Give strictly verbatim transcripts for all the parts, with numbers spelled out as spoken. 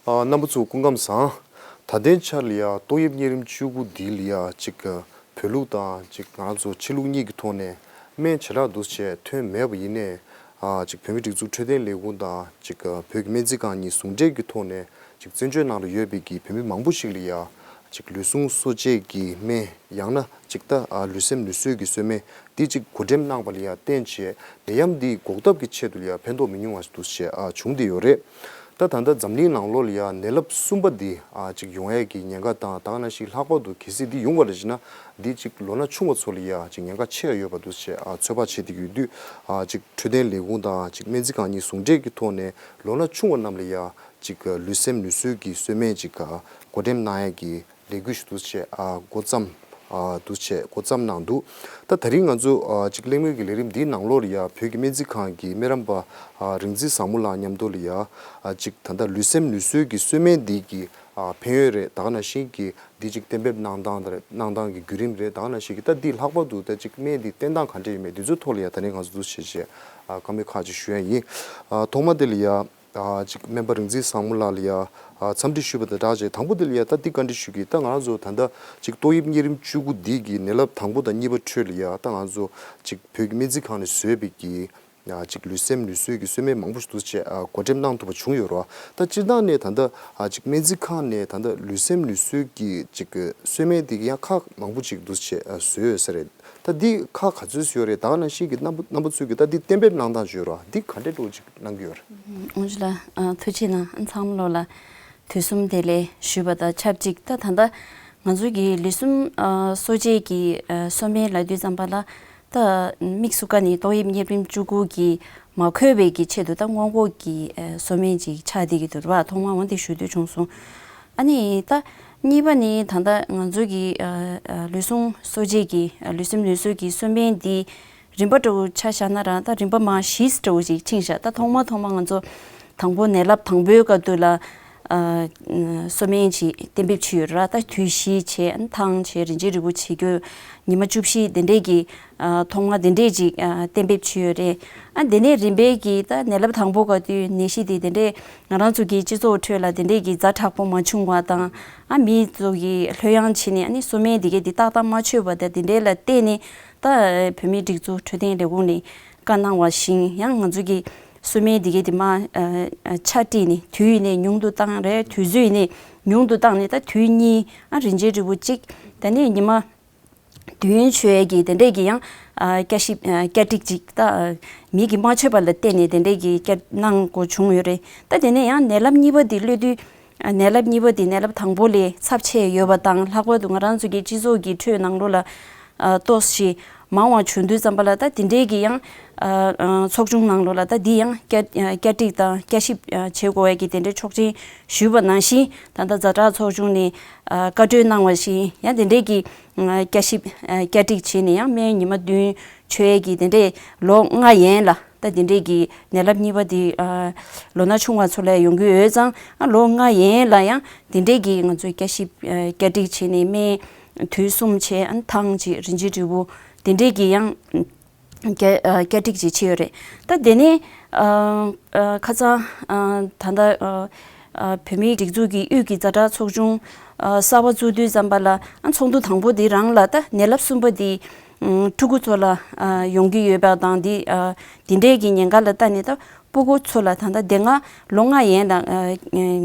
ཨ། རྣམ་པ་ཚོ་སྐུ་ཁམས་བཟང་། ད་ལྟའི་ཆར་ལ་ཡ་ཏོག་དབྱིབས་གཉན་རིམས་བཅུ་དགུ་འདི་ལ་ཡ་ཅིག་བོད་ལུགས་དང་ཅིག་ང་རང་ཚོ་ཕྱི་ལུགས་གཉིས་ཀྱི་ཐོག་ནས་སྨན་ཇེ་དྲག་འདུག་བྱས་ཐོན་མེད་པ་ཡིན་ནའི། ཨ། ཅིག་བོད་མིའི་སྒྲིག་འཛུགས་འཕྲོད་བསྟེན་ལས་ཁུངས་དང་ཅིག་བོད་ཀྱི་སྨན་རྩིས་ཁང་གཉིས་ཟུང་འབྲེལ་གྱི་ཐོག་ནས་ཅིག་བཙན་བྱོལ་ནང་ལ་ཡོད་པའི་གི་བོད་མི་མང་པོ་ཞིག་ལ་ཡ་ཅིག་ལུས་ཟུངས་གསོ་དཔྱད་ཀྱི་སྨན། ཡང་ན་ཅིག་ད། ཨ། ལུས་སེམས་ནུས་གསོའི་གི་གསོལ་སྨན་འདི་ཅིག་བགོ་འགྲེམས་གནང་པ་ལ་ཡ་བརྟེན་བྱས་ནད་ཡམས་འདི་འགོག་ཐབས་ཀྱི་ཆེད་དུ་ལ་ཡ་ཕན་ཐོགས་མི་ཉུང་བ་ཞིག་འདུག་བྱས། ཨ། བྱུང་བསྡད་ཡོད་རེད། ད་ད་ལྟ་འཛམ་གླིང་ནང་ལོགས་ལ་ཡ་ནད་རླབས་གསུམ་པ་འདི། ཨ། ཅིག་ཡོང་ཡས་ཀྱི་ཉེན་ཁ་དང་། ད་ག་ནང་བཞིན་ལྷག་པར་དུ་གལ་སྲིད་འདི་ཡོང་བ་རེད་ཅེ་ན། འདི་ཅིག་ལོ་ན་ཆུང་བ་ཚོ་ལ་ཡ་ཅིག་ཉེན་ཁ་ཆེ་ཡ་ཡོད་པ་འདུག་བྱས། ཨ། ཚོད་དཔག་བྱེད་བསྡད་ཡོད་དུས། ཨ། ཅིག་འཕྲོད་བསྟེན་ལས་ཁུངས་དང་ཅིག་སྨན་རྩིས་ཁང་གཉིས་ཟུང་འབྲེལ་གྱི་ཐོག་ནས་ལོ་ན་ཆུང་བ་རྣམས་ལ་ཡ་ཅིག་ལུས་སེམས་ནུས་གསོའི་གི་གསོལ་སྨན་ཅིག་བགོ་འགྲེམས་གནང་ཡས་ཀྱི་ལས་འགུལ་ཞིག་འདུག་བྱས། ཨ། འགོ་བརྩམས། ཨ། འདུག་བྱས་འགོ་བརྩམས་གནང་འདུག་ད་ད་རིང་ང་ཚོ། ཨ། ཅིག་གླེང་མོལ་གྱི་ལས་རིམ་འདིའི་ནང་ལོགས་ལ་ཡ་བོད་ཀྱི་སྨན་རྩིས་ཁང་གི་སྨན་རམས་པ། ཨ། རིག་འཛིན་བཟང་མོ་ལགས་མཉམ་དུ་ལ་ཡ། ཨ། ཅིག་ད་ལྟ་ལུས་སེམས་ནུས་གསོའི་གི་གསོལ་སྨན་འདི་གི། ཨ། ཕན་ཡོན་རེད། ད་ག་ནང་བཞིན་གྱི་འདི་ཅིག་གཏན་འབེབས་གནང་སྟངས་དང་། གནང་སྟངས་ཀྱི་བརྒྱུད་རིམ་རེད། ད་ག་ནང་བཞིན་གྱི་ད་འདི་ལྷག་པར་དུ་ད་ཅིག་སྨན་འདི་བསྟེན་སྟངས་ག་འདྲ་ཡོད་མེད་འདི་ཚོའི་ཐོག་ལ་ཡ་ད་རིང་ང་ཚོ་འདུག་བྱས་བྱས། ཨ། བཀའ་མོལ་ཁག་ཅིག་ཞུ་ཡ་ཡིན། ཨ། ཐོག་མ་དེ་ལ་ཡ། ཨ། ཅིག་སྨན་པ་རིག་འཛིན་བཟང་མོ་ལགས་ལ་ཡ། ཨ། འཚམས་འདྲི་ཞུས་པ་དང་སྦྲགས་བྱས། དང་པོ་དེ་ལ་ཡ་ད་འདི་བཀའ་འདྲི་ཞུ་གི། ད་ང་རང་ཚོ་ད་ལྟ་ཅིག་ཏོག་དབྱིབས་གཉན་རིམས་བཅུ་དགུ་འདི་གི་ནད་རླབས་དང་པོ་དང་གཉིས་པ་ཁྲོད་ལ་ཡ་ད་ང་ཚོ་ཅིག་བོད་ཀྱི་སྨན་རྩིས་ཁང་ནས་བཟོས་པའི་གི། ཨ། ཅིག་ལུས་སེམས་ནུས་གསོའི་གི་གསོལ་སྨན་མང་པོ་ཞིག་འདུག་བྱས། ཨ། བགོ་འགྲེམས་གནང་ཐུབ་པ་བྱུང་ཡོད་རེད་བ། ད་སྤྱིར་བཏང་ནས་ད་ལྟ། ཨ། ཅིག་སྨན་རྩིས་ཁང་ནས་ད་ལྟ་ལུས་སེམས་ནུས་གསོའི་གི་ཅིག་གི་གསོལ་སྨན་འདི་གི་ཡང་ཁག་མང་པོ་ཅིག་འདུག་བྱས། ཨ། བཟོས་ཡོད་ས་རེད། ད་འདི་ཁག་ག་ཚོད་ཡོད་རེད། ད་ག་ནང་བཞིན་གྱི་རྣམ་པ་རྣམ་པ་ཚོས་ཀྱི་ད་འདི་གཏན་འབེབས་གནང་སྟངས་ཅིག་ཡོད་རེད་བ། འདི་ག་འདྲས་འདྲ་བོ་ཅིག་གནང་གི་ཡོད་རེད། ཨུམ། ཨུ་ཆུ་ལགས། ཨ། ཐུགས་རྗེ་གནང་། ཨ། ཚང་མ་ལོ་ལ་དུས་གསུམ་བདེ་ལེགས་ཞུས་པ་དང་ཆབས་ཅིག་ད་ད་ལྟ་ང་ཚོ་གི་ལུས་སེམས། ཨ། གསོ་དཔྱད་ཀྱི། ཨ། གསོལ་སྨན་ལབ་དུས་ཙམ་པ་ལ། ད་དམིགས་སུ་བཀར་ནས་ཏོག་དབྱིབས་གཉན་རིམས་བཅུ་དགུ་གི་མ་འགོས་པའི་གི་ཆེད་དུ་ད་སྔོན་འགོག་གི། ཨ། གསོལ་སྨན་ཅིག་ཆགས་བསྡད་ཀྱི་འདུག་རེད་བ། ཐོག་མ་འོ་འདི་ཞུ་འདོད་བྱུང་སོང་། ཨ་ནི་ད་གཉིས་པ་ནི་ད་ལྟ་ང་ཚོ་གི། ཨ། ཨ། ལུས་ཟུངས་གསོ་དཔྱད་ཀྱི། ཨ། ལུས་སེམས་ནུས་གསོའི་གི་གསོལ་སྨན་འདི་རིམ་པ་འདྲ་བོ་ཆ་བཞག་ན་རང་། ད་རིམ་པ་མ་བཞི་འདྲ་བོ་ཞིག་ཕྱིན་བཞག་ད་ཐོག་མ་ཐོག་མ་ང་ཚོ་དང་པོ་ནད་རླབས་དང་པོའི་སྐབས་དུས་ལ། ཨ། གསོལ་སྨན་ཅིག་གཏན་འབེབས་བྱས་ཡོད་རེད། ད་དུས་བཞི་བྱས། ཨ། ཐང་བྱས། རིན་ཆེན་རིལ་བུ་བྱེད་རྒྱུ། ཉི་མ་བཅུ་བཞི་དེ་འདྲས་ཀྱི། ཨ། ཐོག་མ་དེ་འདྲས་ཅིག་ཨ། གཏན་འབེབས་བྱས་ཡོད་རེད། ཨ། དེ་ནས་རིམ་པས་ཀྱི་ད་ནད་རླབས་དང་པོ་སྐབས་དུས་ནད་གཞི་དེ་དེ་འདྲས་ང་རང་ཚོ་གི་སྤྱི་ཚོགས་ཁྲོད་ལ་དེ་འདྲས་ཀྱི་ཛ་དྲག་པོ་མ་བྱུང་བ་དང་། ཨ། མི་ཚོ་གི་ལྷོད་ཡངས་བྱས་ནས། ཨ་ནི་གསོལ་སྨན་དེ་གས་དེ་ཏག་ཏག་མ་མཆོད་པ་དང་། དེ་འདྲས་ལ་བརྟེན་ནས་ད་བོད་མིའི་སྒྲིག་འཛུགས་འཕྲོད་བསྟེན་ལས་ཁུངས་ནས་བཀའ་གནང་བ་བཞིན། ཡང་ང་ཚོ་གི་གསོལ་སྨན་དེ་གས་དེ་མ། ཨ། ཆ་སྒྲིག་ནས་དུས་ཡིན་ནས་ཉུང་དུ་བཏང་རེད། དུས་ཚོད་ཡིན་ནས་ཉུང་དུ་བཏང་ནས། ད་དུས་གཉིས། ཨ། རིན་ཆེན་རིལ་བུ་གཅིག་ད་ནས་ཉི་མ་བདུན་མཆོད་ཀྱི་དེ་འདྲས་ཀྱི་ཡང་། ཨ། བསྐྱར་ཞིབ། ཨ། བསྐྱར་སྒྲིག་ཅིག་ད། ཨ། མི་གིས་མ་མཆོད་པ་ལ་བརྟེན་ནས་དེ་འདྲས་ཀྱི་བསྐྱར་གནང་དགོས་བྱུང་ཡོད་རེད། ད་དེ་ནས་ཡང་ནད་རླབས་གཉིས་པ་དེ་སླེབས་དུས། ཨ། ནད་རླབས་གཉིས་པ་དེ་ནད་རླབས་དང་པོ་ལས་ཚབས་ཆེ་ཡོད་པ་དང་། ལྷག་པར་དུ་ང་རང་ཚོ་གི་སྤྱི་ཚོགས་ཀྱི་ཁྲོད་ནང་ལོགས་ལ། ཨ། ཏོག་ཙམ་མང་བ་བྱུང་དུས་ཙམ་པ་ལ། ད་དེ་འདྲས་ཀྱི་ཡང་། ཨ། ཨ། ཚོགས་ཆུང་ནང་ལོགས་ལ་ད་འདི་ཡང་བསྐྱར། ཨ། བསྐྱར་སྒྲིག་དང་བསྐྱར་ཞིབ། ཨ། བྱེད་དགོས་པའི་གི་དེ་འདྲའི་ཆོག་མཆན་ཞུས་པ་ནང་བཞིན། ད་ལྟ་ཛ་དྲག་ཚོགས་ཆུང་ནས། ཨ། བཀའ་འཁྲོལ་གནང་བ་བཞིན། ཡང་དེ་འདྲས་ཀྱི། ཨ། བསྐྱར་ཞིབ། ཨ། བསྐྱར་སྒྲིག་བྱས་ནས་ཡང་སྨན་ཉི་མ་བདུན་མཆོད་ཡས་ཀྱི་དེ་འདྲས་ལོ་ལྔ་ཡན་ལ། ད་དེ་འདྲས་ཀྱི་ནད་རླབས་གཉིས་པ་དེ། ཨ། ལོ་ན་ཆུང་བ་ཚོ་ལ་ཡོང་གི་ཡོད་ཙང་། ཨ། ལོ་ལྔ་ཡན་ལ་ཡང་དེ་འདྲས་ཀྱི་ང་ཚོས་བསྐྱར་ཞིབ། ཨ། བསྐྱར་སྒྲིག་བྱས་ནས་སྨན་དུས་གསུམ་བྱས། ཨ། ཐང་གཅིག་རིན་ཆེན་རིལ་བུ་དེ་འདྲས་ཀྱི་ཡང་། བསྐྱར། ཨ། བསྐྱར་སྒྲིག་ཅིག་བྱས་ཡོད་རེད། ད་དེ་ནས། ཨ། ཨ། ཁ་སང་། ཨ། ད་ལྟ། ཨ། ཨ། བོད་མིའི་སྒྲིག་འཛུགས་ཀྱི་དབུས་ཀྱི་ཛ་དྲག་ཚོགས་ཆུང་། ཨ། གསར་པ་བཙུགས་དུས་ཙམ་པ་ལ། ཨ། ཚོགས་འདུ་དང་པོ་འདི་རང་ལ་ད་ནད་རླབས་གསུམ་པ་འདི། ཨ། ཕྲུ་གུ་ཚོ་ལ། ཨ། ཡོང་གི་ཡོད་པ་དང་། འདི། ཨ། འདི་འདྲའི་གི་ཉེན་ཁ་ལ་ལྟ་ནས་ད་སྤུ་གུ་ཚོ་ལ་ད་ལྟ་དེ་སྔ་ལོ་ལྔ་ཡན་ལ། ཨ།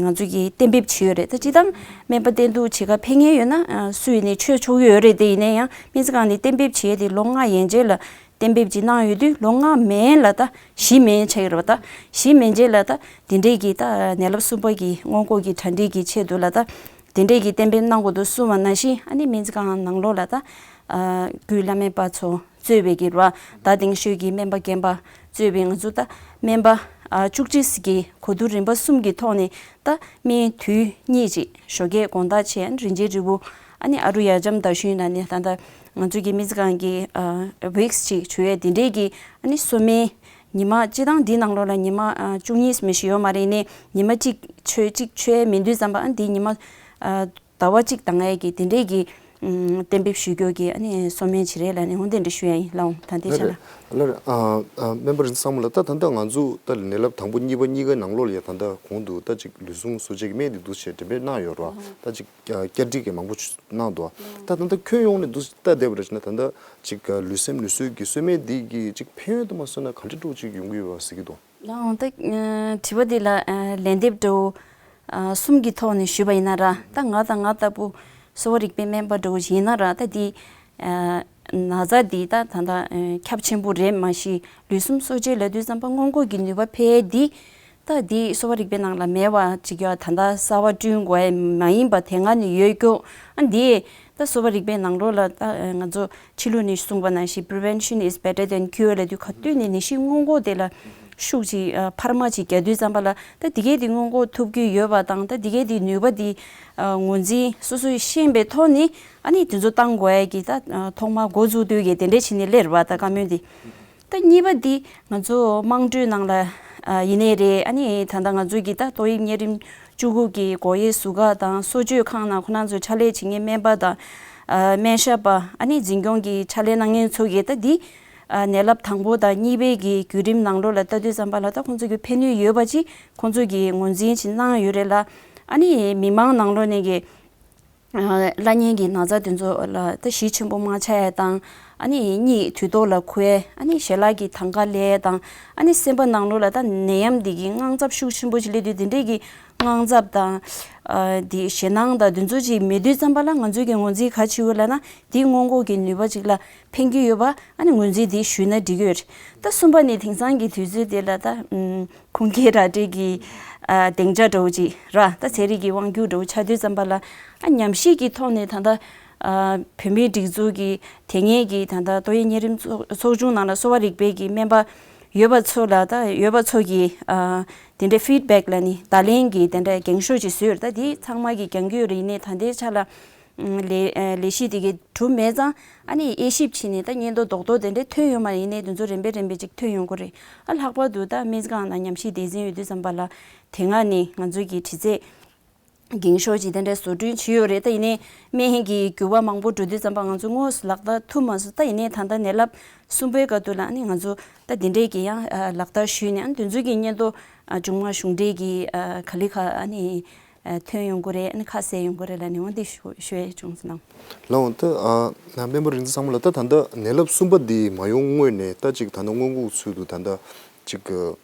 ང་ཚོ་གིས་གཏན་འབེབས་བྱས་ཡོད་རེད། ད་སྤྱིར་བཏང་སྨན་པ་བསྟེན་གཏུག་བྱེད་ག་ཕེབས་མཁན་ཡོད་ན། ཨ། སུ་ཡིན་ནའི་མཆོད་ཆོག་གི་ཡོད་རེད། དེ་ཡིན་ན་ཡང་སྨན་རྩིས་ཁང་ནས་གཏན་འབེབས་བྱས་ཏེ་ལོ་ལྔ་ཡན་ཆད་ལ་གཏན་འབེབས་ཅིག་གནང་ཡོད་དུས། ལོ་ལྔ་མན་ལ་ད་བཞི་མན་ཆགས་ཡོད་རེད་པ། ད་བཞི་མན་ཆད་ལ་ད་དེ་འདྲས་ཀྱི་ད་ནད་རླབས་གསུམ་པ་གི་སྔོན་འགོག་གི་གྲ་སྒྲིག་གི་ཆེད་དུ་ལ་ད་དེ་འདྲས་ཀྱི་གཏན་འབེབས་གནང་དགོས་འདུག་གསུངས་པ་ནང་བཞིན། ཨ་ནི་སྨན་རྩིས་ཁང་ནང་ལོགས་ལ་ད། ཨ། སྐུའི་བླ་སྨན་པ་ཚོ་གཙོས་པའི་གི་ར། ད་དེང་ཤོས་ཀྱི་སྨན་པ་རྒན་པ་གཙོས་པའི་ང་ཚོ་ད་སྨན་པ། ཨ། བཅུ་གཅིག་གིས་གོ་བསྡུར་རིམ་པ་གསུམ་གྱི་ཐོག་ནས་ད་སྨན་དུས་གཉིས་ཅིག་ཞོགས་ཀས་དགོང་དག་བྱས། རིན་ཆེན་རིལ་བུ། ཨ་ནི་ཨ་རུ་ཡ་ཇམ་དང་ཞུས་ན་ནི་ད་ལྟ་ང་ཚོ་གི་སྨན་རྩིས་ཁང་གི། ཨ། བིགས་ཅིག་བྱུག་ཡས་དེ་འདྲས་ཀྱི། ཨ་ནི་གསོལ་སྨན་ཉི་མ་སྤྱིར་བཏང་འདི་ནང་ལོགས་ལ་ཉི་མ། ཨ། བཅུ་གཉིས་མི་ཞིག་ཡོད་མ་རེད། ནས་ཉི་མ་གཅིག་མཆོད། གཅིག་མཆོད་ཡས་མི་འདུག་བསམ་པ། ཨ། འདི་ཉི་མ། ཨ། ཟླ་བ་གཅིག་བཏང་ཡས་ཀྱི་དེ་འདྲས་ཀྱི་ གཏན་འབེབས་ཞུ་རྒྱུ་གི་ཨ་ནི་གསོལ་སྨན་ཅིག་རེད་ལབ་ནས་འོ་དེ་འདྲ་ཞུ་ཡ་ཡིན་ལགས། འོང་ད་ལྟའི་ཆ་ལ། ལགས་རེད། ལགས་རེད། ཨ་ཨ་སྨན་པ་རིག་འཛིན་བཟང་མོ་ལགས། ད་ད་ལྟ་ང་ཚོ་ད་ནད་རླབས་དང་པོ་གཉིས་པ་གཉིས་ཀའི་ནང་ལོགས་ལ་ཡ་ད་ལྟ་གོང་དུ་ད་ཅིག་ལུས་ཟུངས་གསོ་བྱེད་ཀྱི་སྨན་དེ་འདུག་བྱས་འགྲེམས་སྤེལ་གནང་ཡོད་རེད་བ། ད་ཅིག་བསྐྱར་སྒྲིག་གི་མང་པོ་གནང་འདུག་ད་ད་ལྟ་ཁྱོན་ཡོངས་ནས་འདུག་ལྟ་བསྡད་པ་རེད་ན་ད་ལྟ་ཅིག་ལུས་སེམས་ལུས་གསོའི་གི་གསོལ་སྨན་འདི་གི་ཅིག་ཕན་ཡོན་དུ་མ་སོང་ན་ག་འདྲ་འདྲ་ཅིག་ཡོང་གི་ཡོད་པ་གཟིགས་ཀྱི་འདུག་ལགས་འོང་ད་དྲི་བ་འདི་ལ་ལན་འདེབས་འདྲ་བོ་གསུམ་གྱི་ཐོག་ནས་ཞུས་པ་ཡིན་ན་ར། ད་ང་དང་ང་ལྟ་བུ་གསོ་བ་རིག་པའི་སྨན་པ་འདྲ་བོ་ཞིག་ཡིན་ན་ར། ད་འདི་ན་ཚ་འདི་ད་ད་ད་ཁྱབ་ཆེན་པོ་རེད་མ་གཞི་ལུས་སེམས་གསོ་བྱེད་ལབ་དུས་ཙམ་པ་སྔོན་འགོག་གི་ནུས་པ་འཕེལ་འདི་ད་འདི་གསོ་བ་རིག་པའི་ནང་ལ་མེད་པ་ཅིག་ཡོད། ད་ད་གསར་བ་བསྐྲུན་དགོས་མ་ཡིན་པ་དེ་སྔ་ནས་ཡོད་རྒྱུ་ཨ་འདི་ད་གསོ་བ་རིག་པའི་ནང་ལོགས་ལ་ད་ང་ཚོ་ཕྱི་ལུགས་ནས་གསུངས་པ་ནང་བཞིན་prevention is better than cure ལབ་དུས་ག་དུས་ནས་ནད་གཞི་སྔོན་འགོག་དེ་ལ་ཤུགས་ཅིག་འཕར་མ་ཅིག་རྒྱག་དུས་ཙམ་པ་ལ་ད་འདི་གས་དེ་སྔོན་འགོག་ཐུབ་ཀྱི་ཡོད་པ་དང་ད་འདི་གས་དེ་ནུས་པ་དེ་ངོས་འཛིན་སོ་སོས་ཤེས་པའི་ཐོག་ནས་ཨ་ནི་དེ་ཚོ་བཏང་དགོས་ཡ་གི་ད་ཐོག་མར་འགོ་འཛུགས་དུས་ཀྱི་དེ་འདྲས་བྱས་ནས་སླེབས་པ་ད་བཀའ་མོལ་འདི། ད་གཉིས་པ་འདི་ང་ཚོ་དམངས་ཁྲོད་ནང་ལ་ཡིན་ནའི་རེད། ཨ་ནི་ད་ལྟ་ང་ཚོ་གི་ད་ཏོག་དབྱིབས་གཉན་རིམས་བཅུ་དགུ་གི་འགོག་དབྱེ་ཟུར་བཀག་དང་གསོ་བཅོས་ཁང་ནང་ཁོ་རང་ཚོ་ཕྱག་ལས་བྱེད་མཁན་སྨན་པ་དང་སྨན་ཞབས་པ་ཨ་ནི་འཛིན་སྐྱོང་གི་ཕྱག་ལས་གནང་མཁན་ཚོ་གིས་ད་འདི་ནད་རླབས་དང་པོ་དང་གཉིས་པའི་གི་བརྒྱུད་རིམ་ནང་ལོགས་ལ་ལྟ་དུས་ཙམ་པ་ལ་ད་ཁོང་ཚོ་གི་ཕན་ནུས་ཡོད་པ་ཅིག་ཁོང་ཚོ་གིས་ངོས་འཛིན་ཅིག་གནང་ཡོད་རེད་ལ། ཨ་ནི་མི་མང་ནང་ལོགས་ནས་གི་བླ་གཉན་གྱི་ན་ཚ་དེ་ཚོ་ལ་ད་གཞི་ཆེན་པོ་མ་ཆགས་ཡ་དང་། ཨ་ནི་གཉིད་དུས་ཐོག་ལ་ཁུག་ཡ། ཨ་ནི་ཞལ་ལག་གི་དང་ག་ལེན་ཡ་དང་། ཨ་ནི་སེམས་པ་ནང་ལོགས་ལ་ད་ནད་ཡམས་འདི་གི་དངངས་འཚབ་ཤུགས་ཆེན་པོ་ཅིག་སླེབས་དུས་དེ་འདྲས་ཀྱི་དངངས་འཚབ་དང་། ཨ་འདི་ཞེད་སྣང་དང་དེ་ཚོ་ཅིག་མེད་དུས་ཙམ་པ་ལ་ང་ཚོས་ཀྱི་ངོས་འཛིན་ག་བྱེད་དགོས་ལབ་ན་འདི་སྔོན་འགོག་གི་ནུས་པ་ཅིག་ལ་ཕན་གྱི་ཡོད་པ་ཨ་ནི་ངོས་འཛིན་འདི་ཞུས་ན་འགྲིག་གི་ཡོད་རེད། ད་གསུམ་པ་ནི་དེང་སང་གི་དུས་ཚོད་དེ་ལ་ད་ཨུམ། ཁུངས་སྐྱེལ་ར་སྤྲོད་ཀྱི་ཨ་སྡིངས་ཆ་འདྲ་བོ་ཅིག་ར་ད་ཚན་རིག་གི་དབང་སྒྱུར་འདྲ་བོ་ཆགས་དུས་ཙམ་པ་ལ་ཨ་ཉམས་ཞིབ་ཀྱི་ཐོག་ནས་ད་ལྟ་ཨ་བོད་མིའི་སྒྲིག་འཛུགས་ཀྱི་དེ་སྔའི་གི་ད་ལྟ་ཏོག་དབྱིབས་གཉན་རིམས་ཚོགས་ཚོགས་ཆུང་ནང་ལ་གསོ་བ་རིག་པའི་གི་སྨན་པ་ཡོད་པ་ཚོ་ལ་ད་ཡོད་པ་ཚོ་གི་ཨ་དེ་འདྲའི་ཕིཌ་བེག་ལ་ནི་བརྡ་ལན་གྱི་དེ་འདྲའི་འགེངས་ཤོག་ཅིག་བཟོས་ཡོད་རེད། ད་དེ་ཚང་མ་གི་རྒྱང་རྒྱུག་རེད། ཡིན་ནའི་ད་ལྟའི་ཆ་ལ་ལས་ལས་གཞི་དེ་གའི་གྲུབ་མེད་ཙང་ཨ་ནི་དབྱེ་ཞིབ་བྱས་ནས་ད་སྙན་ཐོ་རྡོག་རྡོག་དེ་འདྲའི་ཐོན་ཡོད་མ་རེད། ཡིན་ནའི་དེ་ཚོ་རིམ་པས་རིམ་པས་ཅིག་ཐོན་ཡོང་གི་རེད། ཨ་ལྷག་པར་དུ་ད་སྨན་རྩིས་ཁང་ནང་ཉམས་ཞིབ་སྡེ་ཚན་ཡོད་དུས་ཙམ་པ་ལ་དེ་སྔ་ནས་ང་ཚོའི་གི་དྲི་རྩད་འགེངས་ཤོག་ཅིག་དེ་འདྲའི་བཟོ་སྐྲུན་བྱས་ཡོད་རེད། ད་ཡིན་ནའི་སྨན་གྱི་འགྱུར་བ་མང་པོ་འགྲོ་དུས་ཙམ་པ་ང་ཚོ་དངོས་སུ་ལག་བསྟར་ཐུབ་མ་སོང་། ད་ཡིན་ནའི་ད་ལྟ་ནད་རླབས་གསུམ་པའི་སྐབས་དུ་ལ་ཨ་ནི་ང་ཚོ་ད་དེ་འདྲའི་གི་ཡང་ལག་བསྟར་ཞུས་ནས་ཨ་ནི་དེ་ཚོའི་གི་སྙན་ཐོ་ཨ་བྱུང་མ་བྱུང་འབྲས་ཀྱི་ཨ་ག་ལེ་ཁ་ཨ་ནི་ཨ་ཐོན་ཡོང་གི་རེད། ཨ་ནི་ཁ་གསལ་ཡོང་གི་རེད་ལབ་ནས་འོ་འདི་ཞུ་ཞུ་ཡས་བྱུང་སོང་ལགས། ལགས་འོང་ད་ཨ་སྨན་པ་རིག་འཛིན་བཟང་མོ་ལགས། ད་ད་ལྟ་ནད་རླབས་གསུམ་པ་འདི་མ་ཡོང་སྔོན་ནས་ད་ཅིག་ད་ལྟ་སྔོན་འགོག་ཚུལ་དུ་ད་ལྟ་ཅིག་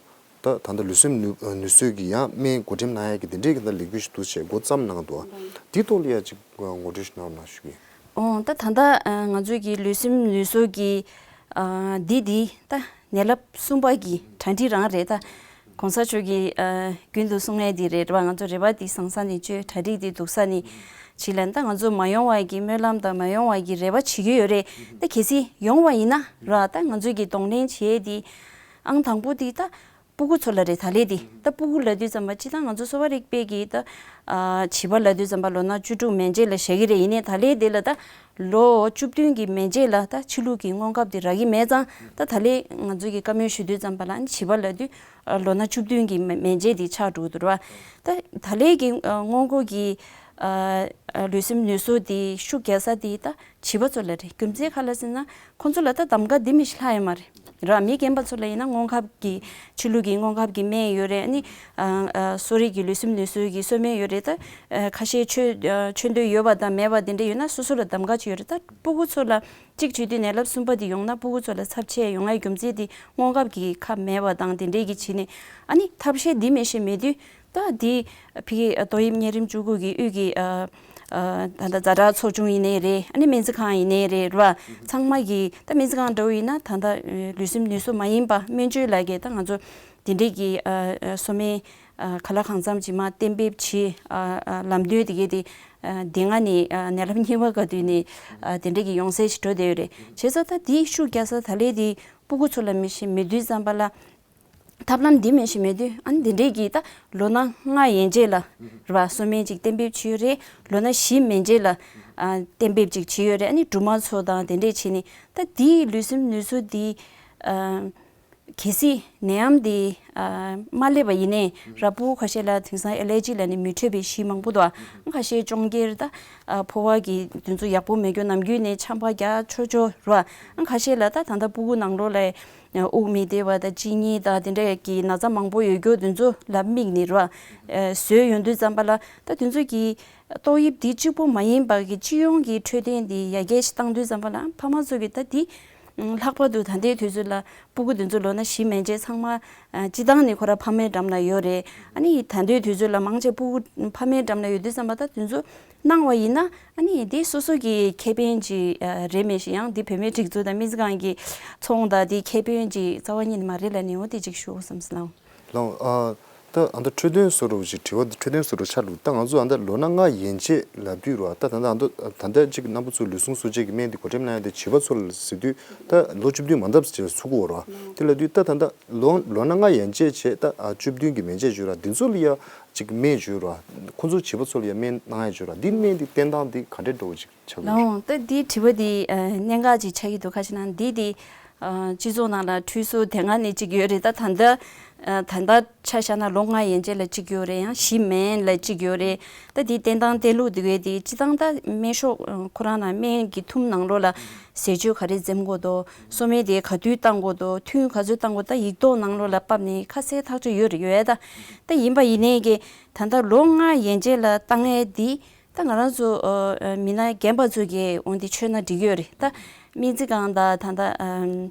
ད་ད་ལྟ་ལུས་སེམས་ནུས་ནུས་གསོའི་གི་ཡང་སྨན་བགོ་འགྲེམས་གནང་ཡས་ཀྱི་དེ་འདྲའི་གི་ད་ལས་འགུལ་ཞིག་འདུག་བྱས་འགོ་བརྩམས་གནང་འདུག་དེའི་ཐོག་ལ་ཡ་ཅིག་ངོ་སྤྲོད་ཞིག་གནང་རོགས་གནང་ཞུ་གི་ཡིན། ཨོ་ད་ད་ལྟ་ང་ཚོའི་གི་ལུས་སེམས་ནུས་གསོ་གི་ཨ་འདི་འདི་ད་ནད་རླབས་གསུམ་པ་གི་གྲ་སྒྲིག་རང་རེད། ད་གོང་ས་མཆོག་གིས་ཨ་རྒྱུན་དུ་གསུང་ཡས་འདི་རེད་བ། ང་ཚོ་རེ་བ་འདི་བཟང་ས་ནས་བཅོལ། གྲ་སྒྲིག་འདི་སྡུག་ས་ནས་བྱེད་ལབ། ད་ང་ཚོ་མ་ཡོང་བ་གི་སྨོན་ལམ་དང་མ་ཡོང་བ་གི་རེ་བ་བྱེད་ཀྱི་ཡོད་རེད། ད་གལ་སྲིད་ཡོང་བ་ཡིན་ན་ར་ད་ང་ཚོ་གི་གདོང་ལེན་བྱེད་ཡས་འདི་ཨང་དང་པོ་འདི་ད་སྤུ་གུ་ཚོ་ལ་རེད། ད་ལས་འདི་ད་སྤུ་གུ་ལབ་དུས་ཙམ་པ་སྤྱིར་བཏང་ང་ཚོ་གསོ་བ་རིག་པའི་གི་ད་ཨ་བྱིས་པ་ལབ་དུས་ཙམ་པ་ལོ་ན་བཅུ་དྲུག་མན་ཆད་ལ་བཞག་གི་རེད། ཡིན་ནའི་ད་ལས་འདི་ལ་ད་ལོ་བཅུ་བདུན་གྱི་མན་ཆད་ལ་ད་ཕྱི་ལུགས་ཀྱི་སྔོན་ཁབ་འདི་རག་གི་མེད་ཙང་ད་ད་ལས་ང་ཚོ་གི་བཀའ་མོལ་ཞུ་དུས་ཙམ་པ་ལ་ཨ་ནི་བྱིས་པ་ལབ་དུས་ཨ་ལོ་ན་བཅུ་བདུན་གྱི་མན་མན་ཆད་འདི་ཆགས་འགྲོ་གི་འདུག་ར། ད་ད་ལས་ཀྱི་ཨ་སྔོན་འགོག་གི་ཨ་ཨ་ལུས་སེམས་ནུས་གསོ་འདི་ཤུགས་རྒྱག་ས་འདི་ད་བྱིས་པ་ཚོ་ལ་རེད། རྒྱུ་མཚན་ག་ལ་ཟེར་ན་ཁོང་ཚོ་ལ་ད་གདམ་ག་འདི་མི་ཤེས་ལྷག་ཡོད་མ་རེད། ར་མི་རྒན་པ་ཚོ་ལ་ཡིན་ན་སྔོན་ཁབ་ཀྱི་ཕྱི་ལུགས་ཀྱི་སྔོན་ཁབ་ཀྱི་སྨན་ཡོད་རེད། ཨ་ནི་ཨ་ཨ་གསོ་རིག་གི་ལུས་སེམས་ནུས་གསོའི་གི་གསོལ་སྨན་ཡོད་རེད། ད་ཨ་ཁ་ཤས་མཆོད་ཨ་མཆོད་འདོད་ཡོད་པ་དང་མེད་པ་དེ་འདྲ་ཡོད་ན་སོ་སོ་ལ་གདམ་ག་ཅིག་ཡོད་རེད། ད་སྤུ་གུ་ཚོ་ལ་གཅིག་བྱེད་དུས་ནད་རླབས་གསུམ་པ་དེ་ཡོང་ན་སྤུ་གུ་ཚོ་ལ་ཚབས་ཆེ་ཡོང་ཡ་རྒྱུ་མཚན་དེ་སྔོན་ཁབ་ཀྱི་ཁབ་མེད་པ་དང་དེ་འདྲའི་གི་བྱས་ནས་ཨ་ནི་ཐབས་ཤེས་འདི་མི་ཤེས་མེད་དུས། ད་འདི་ཕ་གི་ཏོག་དབྱིབས་གཉན་རིམས་བཅུ་དགུ་གི་དབུས་ཀྱི་ཨ་ཨ་ད་ལྟ་ཛ་དྲག་ཚོགས་ཆུང་ཡིན་ནའི་རེད། ཨ་ནི་སྨན་རྩིས་ཁང་ཡིན་ནའི་རེད་ར། ཚང་མ་གི་ད་སྨན་རྩིས་ཁང་འདྲ་བོ་ཡིན་ན་ད་ལྟ་ལུས་སེམས་ནུས་གསོ་མ་ཡིན་པ་སྨན་བཅོས་ལ་གི་ད་ང་ཚོ་དེ་འདྲས་ཀྱི་ཨ་ཨ་གསོ་སྨན་ཨ་ག་ལ་གང་འཚམ་ཅིག་མ་གཏན་འབེབས་བྱས། ཨ་ཨ་ལམ་སྟོན་དེ་གའི་དེ་ཨ་དེ་སྔ་ནས་ཨ་ནད་རླབས་གཉིས་པ་སྐབས་དུས་ནས་ཨ་དེ་འདྲས་ཀྱི་ཡོང་སའི་ཞིག་འགྲོ་བསྡད་ཡོད་རེད། བྱས་ཙང་ད་དེའི་ཤུགས་རྒྱག་ས་ད་ལས་དེ་སྤུ་གུ་ཚོ་ལ་མི་ཤེས་མེད་དུས་ཙམ་པ་ལ། ཐབས་ལམ་འདི་མི་ཤེས་མེད་དུས་ཨ་ནི་འདི་འདྲས་ཀྱི་ད་ལོ་ན་ལྔ་ཡན་ཆད་ལ་རེད་བ། གསོ་སྨན་ཅིག་གཏན་འབེབས་བྱས་ཡོད་རེད། ལོ་ན་བཞི་མན་ཆད་ལ་ཨ་གཏན་འབེབས་ཅིག་བྱས་ཡོད་རེད། ཨ་ནི་སྦྲུམ་མ་ཚོ་དང་དེ་འདྲས་བྱས་ནས་ད་འདིའི་ལུས་སེམས་ནུས་གསོ་འདི་ཨ་ གལ་སྲིད་ནད་ཡམས་འདི་ཨ་མ་སླེབས་པ་ཡིན་ནའི་ར་ཕྲུ་གུ་ཁ་ཤས་ལ་དེང་སང་ཨེ་ལར་ཇི་ལབ་ནས་མི་འཕྲོད་པའི་གཞི་མང་པོ་འདུག་ཨ་ཁ་ཤས་གཅོང་ཁྱེར་ད་ཨ་ཕོ་བ་གི་དེ་ཚོ་ཡག་པོ་མེད་རྒྱུ་ནམ་རྒྱུན་ནས་ཆམ་པ་རྒྱག་ཆོག་ཆོག་ར། ཨ་ཁ་ཤས་ལ་ད་ད་ལྟ་ཕྲུ་གུ་ནང་ལོགས་ལ་དབུགས་མི་བདེ་བ་དང་གཅིན་སྙི་དང་དེ་འདྲ་གི་ན་ཚ་མང་པོ་ཡོད་རྒྱུ་དེ་ཚོ་ལ་དམིགས་ནས་ར་བཟོས་ཡོང་དུས་ཙམ་པ་ལ་ད་དེ་ཚོ་གི་ཏོག་དབྱིབས་འདི་གཅིག་པོ་མ་ཡིན་པ་གི་སྤྱི་ཡོངས་ཀྱི་འཕྲོད་བསྟེན་འདི་ཡར་རྒྱས་ཤིག་བཏང་དུས་ཙམ་པ་ལ་ཕ་མ་ཚོ་གིས་ད་འདི་ལྷག་པར་དུ་ད་ལྟའི་དུས་ཚོད་ལ་ཕྲུ་གུ་འདི་ཚོ་ལོ་ན་བཞི་མན་ཆད་ཚང་མ་ཨ་སྤྱི་བཏང་ནས་ཁོ་ར་ཕ་མའི་འགྲམ་ལ་ཡོད་རེད། ཨ་ནི་ད་ལྟའི་དུས་ཚོད་ལ་མང་ཆེ་ཕྲུ་གུ་ཕ་མའི་འགྲམ་ལ་ཡོད་དུས་ཙམ་པ་ད་དེ་ཚོ་གནང་བ་ཡིན་ན་ཨ་ནི་འདི་སོ་སོ་གི་ཁེ་ཕན་ཅིག་ཨ་རེད་མེད་ཞིག་ཡང་འདི་བུད་མེད་སྒྲིག་འཛུགས་དང་སྨན་རྩིས་ཁང་གི་ཚོང་དང་འདི་ཁེ་ཕན་ཅིག་རྩ་བ་ཉིད་ནས་མ་རེད་ལབ་ནས་འོ་དེ་ཅིག་ཞུ་བསམ་སོང་། ལགས། ཨ་ད་ཨ་ད་འཕྲོད་བསྟེན་བཟོ་འདྲ་བོ་ཅིག་དྲི་བ་འདི་འཕྲོད་བསྟེན་བཟོ་འདྲ་ཆགས་འདུག་ད་ང་ཚོ་ཨ་ད་ལོ་ན་ལྔ་ཡན་ཆད་ལབ་དུས་ར་ད་ད་ད་ད་ད་ཅིག་རྣམ་པ་ཚོ་ལུས་ཟུངས་གསོ་དཔྱད་ཀྱི་སྨན་འདི་བགོ་བཀྲམ་གནང་ཡ་དེ་བྱིས་པ་ཚོ་ལ་ཟེར་དུས་ད་ལོ་བཅུ་བདུན་མ་འདབ་ཅིག་ཚུགས་ཀྱི་ཡོད་ར། དེ་ལབ་དུས་ད་ད་ད་ལོ་ལོ་ན་ལྔ་ཡན་ཆད་བྱས་ད་ཨ་བཅུ་བདུན་གྱི་མན་ཆད་བརྗོད་ར་འདི་ཚོ་ལ་ཡ་ཅིག་སྨན་བརྗོད་ར་ཁོ་ཚོ་བྱིས་པ་ཚོ་ལ་ཡ་སྨན་གནང་ཡ་བརྗོད་ར་འདི་སྨན་འདི་བསྟེན་སྟངས་འདི་ག་འདྲས་འདྲ་བོ་ཅིག་ཆགས་ཀྱི་ཡོད། ལགས་འོང་ད་འདི་དྲི་བ་འདི་ཨ་གནད་འགག་ཅིག་ཆགས་ཀྱི་འདུག་ཁ་ཅིག་ན་འདི་འདི། ཨ་སྤྱི་ཚོགས་ནང་ལ་འཁྲུལ་སོ་དེ་སྔ་ནས་གཅིག་ཡོད་རེད། ད་ད་ལྟ་ཨ་ད་ལྟ་ཆ་བཞག་ན་ལོ་ལྔ་ཡན་ཆད་ལ་གཅིག་ཡོད་རེད། ཡང་བཞི་མན་ལ་གཅིག་ཡོད་རེད། ད་དེ་བསྟེན་སྟངས་བསྟེན་ལུགས་དེ་གའི་དེ་སྤྱི་བཏང་ད་སྨན་ཤོག་ཁོ་རང་ན་སྨན་གྱི་ཐུམ་ནང་ལོགས་ལ་ཟས་སྤྱོད་ག་རེ་འཛེམ་དགོས་འདུག་གསོལ་སྨན་དེ་ག་དུས་བཏང་དགོས་འདུག་ཐུན་ག་ཚོད་བཏང་དགོས་ད་ཡིག་ཐོག་ནང་ལོགས་ལ་ཕབ་ནས་ཁ་གསལ་ཐག་ཆོད་ཡོད་རེད་ཡོད་ད། ད་ཡིན་པ་ཡིན་ནའི་གི་ད་ལྟ་ལོ་ལྔ་ཡན་ཆད་ལ་བཏང་ཡས་དེ། ད་ང་རང་ཚོ་ཨ་ཨ་མི་སྣ་རྒན་པ་ཚོ་གིས་འོན་ཏེ་མཆོད་ན་འགྲིག་གི་ཡོད་རེད། ད་སྨན་རྩིས་ཁང་དང་ད་ད་ཨམ་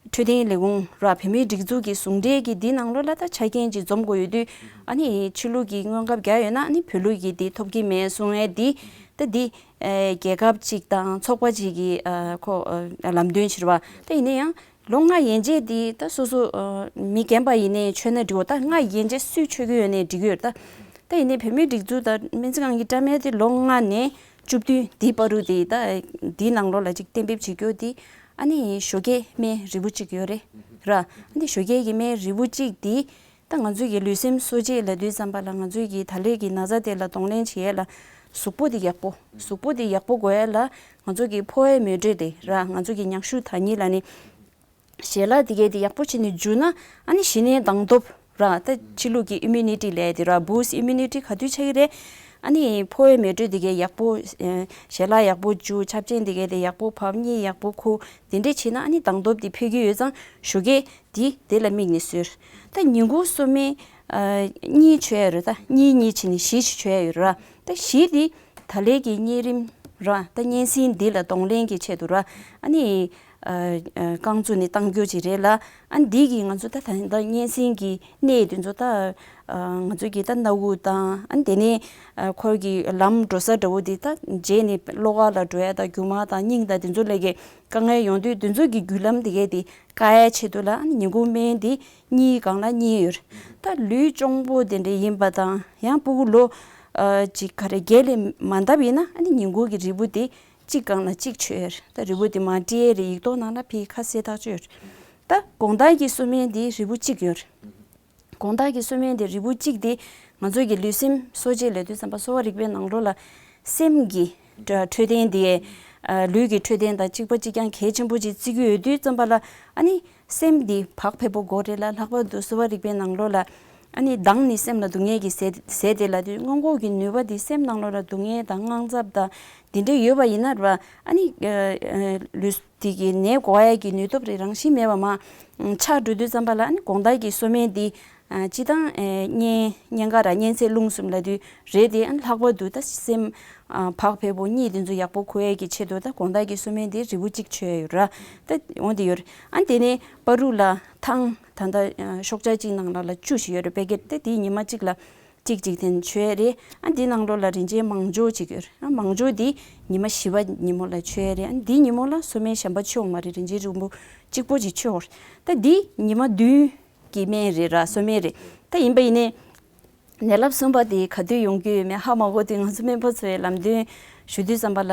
འཕྲོད་བསྟེན་ལས་ཁུངས་ར་བོད་མིའི་སྒྲིག་འཛུགས་ཀྱི་ཟུང་འབྲེལ་གྱི་འདི་ནང་ལོགས་ལ་ད་ཆ་རྐྱེན་ཅིག་འཛོམས་དགོས་ཡོད་དུས་ཨ་ནི་ཕྱི་ལུགས་ཀྱི་དངོས་ཁབ་རྒྱག་ཡོད་ན་ཨ་ནི་བོད་ལུགས་ཀྱི་འདི་ཐོབ་ཀྱི་མེད་གསུང་ཡས་འདི་ད་འདི་ཨེ་རྒྱལ་ཁབ་ཅིག་དང་ཚོགས་པ་ཅིག་གི་ཨ་ཁོ་ཨ་ལམ་སྟོན་ཕྱིར་བ་ད་ཡིན་ན་ཡང་། ལོ་ལྔ་ཡན་ཆད་འདི་ད་སོ་སོ་ཨ་མི་རྒན་པ་ཡིན་ནའི་མཆོད་ན་འགྲིག་གོ་ད་ལྔ་ཡན་ཆད་སུས་མཆོད་ཀྱི་ཡོད་ནའི་འགྲིག་གི་ཡོད་ད། ད་ཡིན་ནའི་བོད་མིའི་སྒྲིག་འཛུགས་དང་སྨན་རྩིས་ཁང་གི་བཀྲམ་ཡས་དེ་ལོ་ལྔ་ནས་བཅུ་བདུན་འདི་བར་དུ་དེ་ད་འདིའི་ནང་ལོགས་ལ་ཅིག་གཏན་འབེབས་བྱེད་རྒྱུ་དེ་ཨ་ནི་ཞོགས་ཀའི་སྨན་རིལ་བུ་གཅིག་ཡོད་རེད་ར། ཨ་ནི་ཞོགས་ཀའི་གི་སྨན་རིལ་བུ་གཅིག་དེ་ད་ང་ཚོའི་གི་ལུས་སེམས་གསོ་དཔྱད་ལབ་དུས་ཙམ་པ་ལ་ང་ཚོའི་གི་ད་ལོའི་གི་ན་ཚ་དེ་ལ་གདོང་ལེན་བྱེད་ཡས་ལ་གཟུགས་པོ་དེ་ཡག་པོ་གཟུགས་པོ་དེ་ཡག་པོ་དགོས་ཡས་ལ་ང་ཚོ་གི་ཕོ་བའི་མེ་དྲོད་དེ་ར་ང་ཚོ་གི་མྱག་ཤུ་ད་གཉིས་ལ་ནི། ཞལ་ལག་དེ་གས་དེ་ཡག་པོ་བྱས་ནས་འཇུ་ན་ཨ་ནི་གཞི་ནས་སྡང་སྟོབས་ར་ད་ཕྱི་ལུགས་ཀྱི་ཨིམ་མུ་ནི་ཊི་ལབ་དེ་ར་བུ་སི་ཊི་ཨིམ་མུ་ནི་ཊི་ག་དུས་ཆགས་ཀྱི་རེད། ཨ་ནི་ཕོ་བའི་མེ་དྲོད་དེ་གས་ཡག་པོ་ཞལ་ལག་ཡག་པོ་འཇུ་ཆབ་ཆེན་དེ་གས་དེ་ཡག་པོ་བབས་གཉིད་ཡག་པོ་ཁུག་དེ་འདྲས་བྱས་ན་ཨ་ནི་སྡང་སྟོབས་དེ་འཕེལ་གྱི་ཡོད་ཙང་ཞོགས་ཀས་དེ་དེ་ལ་དམིགས་ནས་གསོལ། ད་ཉིན་གུང་གསོལ་སྨན་གཉིས་མཆོད་ཡ་རེད། ད་གཉིས་གཉིས་བྱས་ནས་བཞི་ཞིག་མཆོད་ཡ་ཡོད་ར། ད་བཞི་དེ་ད་ལན་གྱི་གཉན་རིམས་ར་ད་གཉན་སྲིན་འདི་ལ་གདོང་ལེན་གྱི་ཆེད་དུ་ར་ཨ་ནི། རྐང་བཙུགས་ནས་བཏང་རྒྱུ་ཅིག་རེད་ལ། ཨ་འདི་གིས་ང་ཚོ་ད་ད་ད་གཉན་སྲིན་གྱི་གནས་དེ་ཚོ་ད་ང་ཚོ་གི་ད་སྣ་ཁུག་དང་ཨ་དེ་ནས་ཁོར་གྱི་ལམ་འགྲོ་ས་འདྲ་བོ་དེ་ད་བརྗེས་ནས་གློ་ཁ་ལ་འགྲོ་ཡ་ད་རྒྱུ་མ་དང་སྙིང་དང་དེ་ཚོ་ལ་གི་དཀའ་ངལ་ཡོང་དུས་དེ་ཚོ་གི་རྒྱུ་ལམ་དེ་གས་དེ་བཀག་ཡ་ཆེད་དུ་ལ་ཨ་ཉིན་གུང་སྨན་དེ་གཉིས་སྒང་ལ་གཉིས་ཡོད་རེད། ད་ལུས་གཅོང་པོ་དེ་འདྲ་ཡིན་པ་དང་ཡང་ཕྲུ་གུ་ལོ་ཅིག་ག་རེ་བརྒྱད་ལས་མ་འདབ་ཡིན་ན་ཨ་ནི་ཉིན་གུང་གི་རིལ་བུ་དེ། གཅིག་སྒང་ལ་གཅིག་མཆོད་ཡོད་རེད། ད་རིལ་བུ་དེ་མར་བྲིས་ཡས་རེད། ཡིག་ཐོག་ནང་ལ་ཕར་ཁ་གསལ་ཐག་ཆོད་ཡོད་རེད། ད་དགོང་དག་གི་གསོལ་སྨན་དེ་རིལ་བུ་གཅིག་ཡོད་རེད། དགོང་དག་གི་གསོལ་སྨན་དེ་རིལ་བུ་གཅིག་དེ་ང་ཚོ་གི་ལུས་སེམས་གསོ་དཔྱད་ལབ་དུས་ཙམ་པ་གསོ་བ་རིག་པའི་ནང་ལོགས་ལ་སེམས་ཀྱི་འཕྲོད་བསྟེན་དེ་ལུས་ཀྱི་འཕྲོད་བསྟེན་དང་གཅིག་པ་གཅིག་རྐྱང་གལ་ཆེན་པོ་ཅིག་བརྩི་གི་ཡོད་དུས་ཙམ་པ་ལ་ཨ་ནི། སེམས་འདི་བག་ཕེབས་པོ་དགོས་རེད་ལ། ལྷག་པར་དུ་གསོ་བ་རིག་པའི་ནང་ལོགས་ལ་ཨ་ནི་མདངས་ནི་སེམས་ལ་སྡུག་བསྔལ་གྱི་ཟས་ཟས་དེ་ལ་དུས་སྔོན་འགོག་གི་ནུས་པ་འདི་སེམས་ནང་ལོགས་ལ་སྡུག་བསྔལ་དང་དངངས་འཚབ་དང་འདི་འདྲ་ཡོད་པ་ཡིན་ན་ར་ཨ་ནི་ལུས་འདི་གི་ནད་འགོག་ཡ་གི་ནུས་སྟོབས་རེ་རང་བཞིན་མེད་པ་མ་ཆགས་འགྲོ་དུས་ཙམ་པ་ལ་ཨ་ནི་དགོང་དག་གི་གསོལ་སྨན་འདི་སྤྱི་བཏང་གཉན་གཉན་ཁ་ར་གཉན་ཚད་རླུང་གསུམ་ལ་དུས་རེད་དེ་ཨ་ནི་ལྷག་པར་དུ་ད་སེམས། བག་ཕེབས་པོ་གཉིད་དེ་ཚོ་ཡག་པོ་ཁུག་ཡས་ཀྱི་ཆེད་དུ་ད་དགོང་དག་གི་གསོལ་སྨན་དེ་རིལ་བུ་གཅིག་མཆོད་ཡས་ཡོད་ར། ད་འོ་དེ་ཡོད་རེད། ཨ་དེ་ནས་བར་དུ་ལ་ཐང་ད་ལྟ་ཤོག་བྱ་གཅིག་ནང་ལ་ལ་བཅུ་ཞིག་ཡོད་རེད། པེ་ཀེཊ་དེ་དེའི་ཉི་མ་གཅིག་ལ་གཅིག་གཅིག་དེ་མཆོད་ཡས་རེད། ཨ་དེ་ནང་ལོགས་ལ་རིན་ཆེན་མང་སྦྱོར་གཅིག་ཡོད་རེད། ཨ་མང་སྦྱོར་དེ་ཉི་མ་བཞི་པ་ཉིན་མོ་ལ་མཆོད་ཡས་རེད། ཨ་དེའི་ཉིན་མོ་ལ་གསོལ་སྨན་གཞན་པ་མཆོད་ཡོང་མ་རེད། རིན་ཆེན་རིལ་བུ་གཅིག་པོ་གཅིག་མཆོད་ཡོང་རེད། ད་དེ་ཉི་མ་བདུན། གི་སྨན་རེད་ར་གསོལ་སྨན་རེད། ད་ཡིན་པ་ཡིན་ནའི་ནད་རླབས་གསུམ་པ་དེ་ག་དུས་ཡོང་རྒྱུ་ཡོད་མེད་ཧ་མ་གོ་དུས་ང་ཚོ་སྨན་པ་ཚོའི་ལམ་སྟོན་ཞུ་དུས་ཙམ་པ་ལ་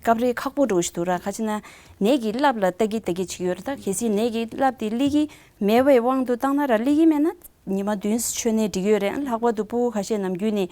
སྐབས་རེ་ཁག་པོ་འགྲོ་ཞིག་འདུག་ར། ག་ཅི་ན་ནད་ཀྱི་རླབས་ལ་ལྟ་གི་ལྟ་གི་ཅིག་ཡོད་རེད། ད་གལ་སྲིད་ནད་ཀྱི་རླབས་དེ་སླེབས་ཀྱི་མེད་པའི་དབང་དུ་བཏང་ན་ར་སླེབས་ཀྱི་མེད་ན་ཉི་མ་བདུན་མཆོད་ནའི་འགྲིག་ཡོད་རེད། ལྷག་པར་དུ་ཕྲུ་གུ་ཁ་ཤས་ནམ་རྒྱུན་ནས་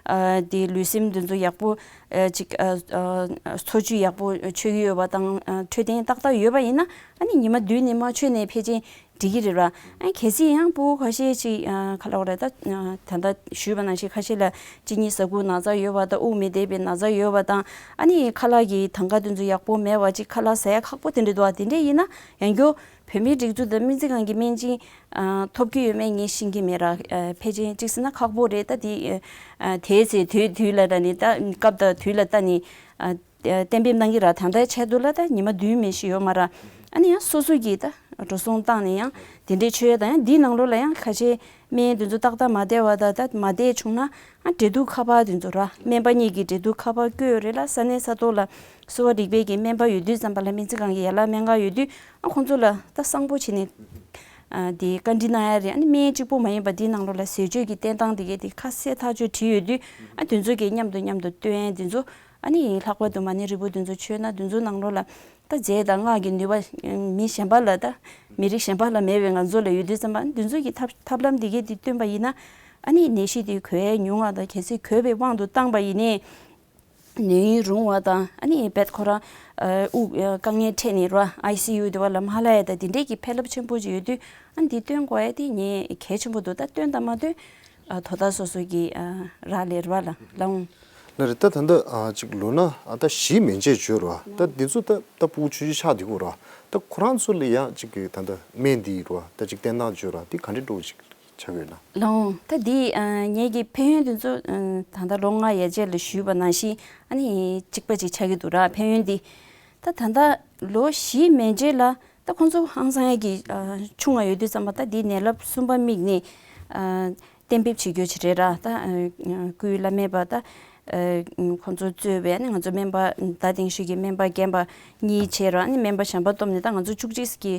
ཨ་དེ་ལུས་སེམས་དེ་ཚོ་ཡག་པོ་ཨ་ཅིག་ཨ་ཨ་འཚོ་བཅུད་ཡག་པོ་མཆོད་ཀྱི་ཡོད་པ་དང་ཨ་འཕྲོད་བསྟེན་ཏག་ཏག་ཡོད་པ་ཡིན་ན་ཨ་ནི་ཉི་མ་བདུན་ནས་མ་མཆོད་ནས་ཕལ་ཆེར་འགྲིག་གི་རེད་ར། ཨ་གལ་སྲིད་ཡང་སྤུ་གུ་ཁ་ཤས་ཅིག་ཨ་ག་ལབ་དགོས་རེད་ད། ཨ་ད་ལྟ་ཞུས་པ་ནང་བཞིན་ཁ་ཤས་ལ་གཅིན་སྙི་ཟ་ཁུ་ན་ཚ་ཡོད་པ་དང་དབུགས་མི་བདེ་བའི་ན་ཚ་ཡོད་པ་དང་ཨ་ནི་ཁ་ལག་གི་དང་ག་དེ་ཚོ་ཡག་པོ་མེད་པ་ཅིག་ཁ་ལག་ཟ་ཡ་ཁག་པོ་དེ་འདྲ་འདུག་ཨ། དེ་འདྲ་ཡིན་ན་ཡང་སྐྱར་བོད་མིའི་སྒྲིག་འཛུགས་དང་སྨན་རྩིས་ཁང་གི་སྨན་སྦྱིན་ཨ་ཐོབ་ཀྱི་ཡོད་མེད་ངས་ཤེས་ཀྱི་མེད་ར། ཨ་ཕལ་ཆེར་གཅིག་ཟེར་ན་ཁག་པོ་རེད། ད་དེ་ཨ་དེའི་ཚེ་དུས་དུས་ལ་ད་ནི་ད་སྐབས་དང་དུས་ལ་ལྟ་ནི་ཨ་གཏན་འབེབས་གནང་གི་ར། ད་ལྟའི་ཆེད་དུ་ལ་ད་ཉི་མ་བདུན་མིན་ཞིག་ཡོད་མ་ར། ཨ་ནི་ཡང་སོ་སོ་གིས་ད་འགྲོ་སོང་བཏང་ནས་ཡང་དེ་འདྲའི་ཆོས་དང་ཡང་འདིའི་ནང་ལོགས་ལ་ཡང་ཁ་ཤས་སྨན་དེ་ཚོ་ཏག་ཏག་མ་བསྡད་པ་ད་ད་མ་བསྡད་བྱུང་ན་ཨ་འབྲེལ་གཏུག་ཁ་པར་དེ་ཚོ་ར་སྨན་པ་གཉིས་ཀྱི་འབྲེལ་གཏུག་ཁ་པར་བཀོད་ཡོད་རེད་ལ། ས་གནས་ས་ཐོག་ལ་གསོ་བ་རིག་པའི་གི་སྨན་པ་ཡོད་དུས་ཙམ་པ་ལ་སྨན་རྩིས་ཁང་གི་ཡན་ལག་སྨན་ཁང་ཡོད་དུས་ཨ་ཁོང་ཚོ་ལ་ད་གསང་པོ་བྱས་ནས་ཨ་དེ་བཀའ་འདྲི་གནང་ཡ་རེད། ཨ་ནི་སྨན་གཅིག་པོ་མ་ཡིན་པ་འདིའི་ནང་ལོགས་ལ་ཟས་སྤྱོད་ཀྱི་བསྟེན་སྟངས་དེ་གས་དེ་ཁ་གསལ་ཐག་ཆོད་བྲིས་ཡོད་དུས་ཨ་དེ་ཚོ་གི་མཉམ་དུ་མཉམ་དུ་སྟོན་དེ་ཚོ་ཨ་ནི་ལྷག་པར་དུ་མ་ཎི་རིལ་བུ་དེ་ཚོ་མཆོད་ན་དེ་ཚོ་ནང་ལོགས་ལ་ད་རྫས་དང་སྔགས་ཀྱི་ནུས་པ་མི་གཞན་པ་ལ་ད་མི་རིགས་གཞན་པ་ལ་མེད་པའི་ང་ཚོ་ལ་ཡོད་དུས་ཙམ་པ་ཨ་ནི་དེ་ཚོ་གི་ཐབས་ཐབས་ལམ་དེ་གས་དེ་བཏོན་པ་ཡིན་ན་ཨ་ནི་ནད་གཞི་དེ་འགོས་ཉུང་བ་དང་གལ་སྲིད་འགོས་པའི་དབང་དུ་བཏང་པ་ཡིན་ནའི། ནད་ཡུན་རིང་བ་དང་ཨ་ནི་རྦད་ཁོ་རང་ཨ་དབུགས་ཨ་དཀའ་ངལ་འཕྲད་ནས་ར་ཨའི་སི་ཡུ་དེ་བ་ལ་མ་ལྷག་ཡ་ད་དེ་འདྲས་ཀྱི་ཕན་རླབས་ཆེན་པོ་ཅིག་ཡོད་དུས་ཨ་འདི་སྟོན་དགོས་ཡ་དེ་ངས་གལ་ཆེན་པོ་འདུག་ད་སྟོན་དང་མ་སྟོན་ཨ་དོ་བདག་སོ་སོ་གི་ཨ་རག་ལས་ར་ལ་ལའང་། ལ་རེད། ད་ད་ལྟ་ཨ་ཅིག་ལོ་ན་ཨ་ད་གཞིས་སྨན་དཔྱད་བརྗོད་ར་ད་འདི་ཚོ་ད་ད་ཕྲུ་གུ་ཆུང་ཆུང་ཆགས་འདི་གོ་ར་ད་ཁོ་རང་ཚོ་ལ་ཡང་ཅིག་གི་ད་ད་སྨན་འདི་ར་ད་ཅིག་བསྟེན་སྟངས་བརྗོད་ར་འདི་ག་འདྲས་འགྲོ་ཅིག་ཆགས་ཡོད་ན། ལའང་ད་འདི་ཨ་ངེད་ཀྱི་ཕན་ཡོན་དེ་ཚོ་ཨ་ད་ལྟ་ལོ་ལྔ་ཡན་ཆད་ལ་ཞུས་པ་ནང་བཞིན་ཨ་ནི་གཅིག་པ་གཅིག་ཆགས་ཀྱི་འདུག་ར། ཕན་ཡོན་འདི་ད་ད་ལྟ་ལོ་བཞི་མན་ཆད་ལ་ད་ཁོང་ཚོ་ཧང་སང་ཡ་གི་ཨ་ཆུང་ང་ཡོད་དུས་ཙམ་པ་ད་འདི་ནད་རླབས་གསུམ་པ་དམིགས་ནས་ཨ་གཏན་འབེབས་བྱེད་རྒྱུ་ཅིག་རེད་ར། ད་ཨ་སྐུའི་བླ་མེད་པ་ད་ཨ་ཁོང་ཚོ་གཙོས་པའི་ཨ་ནི་ང་ཚོ་སྨན་པ་ད་དེང་ཤུལ་གྱི་སྨན་པ་རྒན་པ་གཉིས་བྱས་ར། ཨ་ནི་སྨན་པ་གཞན་པ་བསྡོམས་ནས་ད་ང་ཚོ་བཅུ་གཅིག་གི་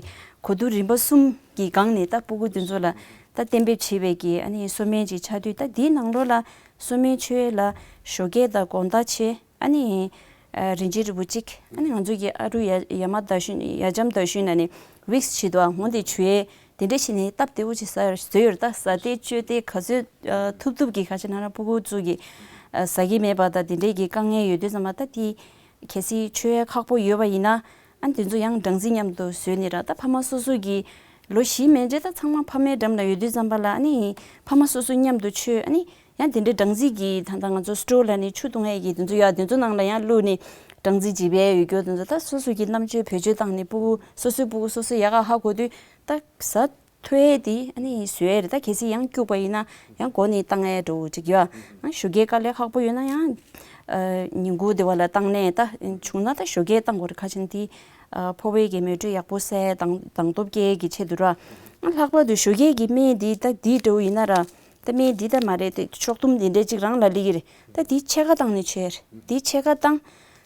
གོ་བསྡུར་རིམ་པ་གསུམ་གྱི་སྒང་ནས་ད་སྤུ་གུ་དེ་ཚོ་ལ་ད་གཏན་འབེབས་བྱས་པའི་གི་ཨ་ནི་གསོ་སྨན་ཅིག་ཆགས་དུས་ད་འདིའི་ནང་ལོགས་ལ་གསོ་སྨན་མཆོད་ཡས་ལ་ཞོགས་ཀས་དང་དགོང་དག་བྱས་ཨ་ནི་ཨ་རིན་ཆེན་རིལ་བུ་གཅིག་ཨ་ནི་ང་ཚོ་གི་ཨ་རུ་ཡ་ཡ་མ་ཟླ་གཞོན་ཡ་འཇམ་ཟླ་གཞོན་ན་ནི་ཝིག་སི་བྱེད་དུ་ཨ་འོང་དེ་བྱུས་དེ་འདྲ་བྱས་ནས་སྟབས་བདེ་བོ་ཅིག་ཟ་ཟོས་ཡོད་རེད། ད་ཟ་དེ་བཅོས་དེ་ག་ཚོད་ཨ་ཐུབ་ཐུབ་གི་ག་ཅི་ན་ན་སྤུ་གུ་ཚོ་གི་ཨ་ཟ་གི་མེད་པ་ད་དེ་འདྲའི་གི་དཀའ་ངལ་ཡོད་དུས་ཙམ་པ་ད་དེ། གལ་སྲིད་མཆོད་ཡ་ཁག་པོ་ཡོད་པ་ཡིན་ན་ཨ་ནི་དེ་ཚོ་ཡང་སྦྲང་རྩི་མཉམ་དུ་ཟོས་ནས་ར། ད་ཕ་མ་སོ་སོ་གི་ལོ་བཞི་མན་ཆད་ད་ཚང་མ་ཕ་མའི་འགྲམ་ལ་ཡོད་དུས་ཙམ་པ་ལ་ཨ་ནི་ཕ་མ་སོ་སོ་མཉམ་དུ་མཆོད། ཨ་ནི་ཡང་དེ་འདྲའི་སྦྲང་རྩི་གི་ད་ལྟ་ང་ཚོ་སི་ཊོལ་ལ་ནི་ཆུ་བཏུང་ཡས་ཀྱི་དེ་ཚོ་ཡོད། དེ་ཚོ་ནང་ལ་ཡང་བླུགས་ནས་སྦྲང་རྩི་འཇིབ་ཡས་ཡོད་རྒྱུ་དེ་ཚོ་ད་སོ་སོ་གི་རྣམ་དཔྱོད་བེད་སྤྱོད་བཏང་ནས་སྤུ་གུ་སོ་སོའི་སྤུ་གུ་སོ་སོ་ཡག་ག་ཧ་གོ་དུས་ད་ཟ། ཐོ་ཡས་དེ་ཨ་ནི་བཟོས་ཡས་རེད། ད་གལ་སྲིད་ཡང་སྐྱུག་པ་ཡིན་ན་ཡང་མགོ་ནས་བཏང་ཡས་འགྲོ་འགྲིག་ཡོད། ཨ་ཞོགས་ཀའི་དཀའ་ལས་ཁག་པོ་ཡོད་ན་ཡང་ཨ་ཉིན་གུང་དེ་བ་ལ་བཏང་ནས་ད་བྱུང་ན་ད་ཞོགས་ཀས་བཏང་དགོས་རེད། ཁ་ཆེན་དེ་ཨ་ཕོ་བའི་གི་མེ་དྲོད་ཡག་པོ་སད་དང་དང་སྟོབས་སྐྱེད་ཀྱི་ཆེད་དུ་ར། ཨ་ལྷག་པར་དུ་ཞོགས་ཀས་ཀྱི་སྨན་འདི་ད་འདི་འདྲ་བོ་ཡིན་ན་ར་ད་སྨན་འདི་ད་མ་རེད་དེ་ཕྱོགས་བསྡོམས་འདི་འདྲས་ཅིག་རང་ལ་སླེབས་ཀྱི་རེད། ད་འདི་ཕྱེད་ཀ་བཏང་ནས་མཆོད་ཡས་རེད། འདི་ཕྱེད་ཀ་བཏང་།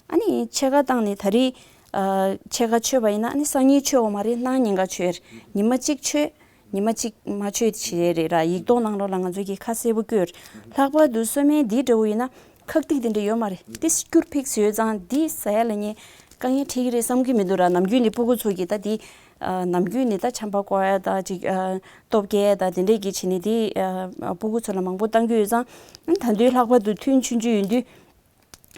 ཨ་ནི་ཕྱེད་ཀ་བཏང་ནས་ད་རེས་ཨ་ཕྱེད་ཀ་མཆོད་པ་ཡིན་ན་ཨ་ནི་སང་ཉིན་མཆོད་འོ་མ་རེད། གནངས་ཉིན་ཀ་མཆོད། ཉི་མ་གཅིག་མཆོད། ཉི་མ་གཅིག་མ་མཆོད་བྱས་རེད་ར། ཡིག་ཐོག་ནང་ལོགས་ལ་ང་ཚོ་གིས་ཁ་གསལ་པོ་བཀོད། ལྷག་པར་དུ་གསོལ་སྨན་འདི་འདྲ་བོ་ཡིན་ན་ཁག་ཐིག་དེ་འདྲ་ཡོད་མ་རེད། ཏིས་སྐྱུར་ཕིགས་ཡོད་ཙང་འདི་ཟ་ཡ་ལ་ངས་དཀའ་ངལ་འཕྲད་ཀྱི་རེད་བསམ་གྱི་མི་འདུག་ར། ནམ་རྒྱུན་ནས་སྤུ་གུ་ཚོ་གིས་ད་འདི་ཨ་ནམ་རྒྱུན་ནས་ད་ཆམ་པ་བསྐོལ་ཡ་ད་ཅིག་ཨ་སྟོབས་སྐྱེད་ད་དེ་འདྲས་ཀྱི་བྱས་ནས་འདི་ཨ་སྤུ་གུ་ཚོ་ལ་མང་པོ་བཏང་གི་ཡོད་ཙང་ད་དུང་ལྷག་པར་དུ་ཐུན་ཆུང་ཆུང་ཡིན་དུས།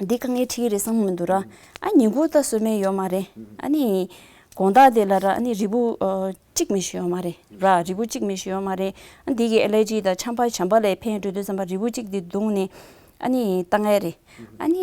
འདི་དཀའ་ངལ་འཕྲད་ཀྱི་རེད་བསམ་གྱི་མི་འདུག་ར། ཨ་ཉིན་གུང་ད་གསོལ་སྨན་ཡོད་མ་རེད། ཨ་ནི་དགོང་དག་དེ་ལ་ར་ཨ་ནི་རིལ་བུ་ཨ་གཅིག་མི་ཞིག་ཡོད་མ་རེད་ར། རིལ་བུ་གཅིག་མི་ཞིག་ཡོད་མ་རེད། ཨ་འདི་གི་ཨེ་ལར་ཇི་དང་ཆམ་པ་བྱམས་པ་ལ་ཕན་འགྲོ་དུས་ཙམ་པ་རིལ་བུ་གཅིག་འདི་བརྡུངས་ནས་ཨ་ནི་བཏང་ཡ་རེད། ཨ་ནི་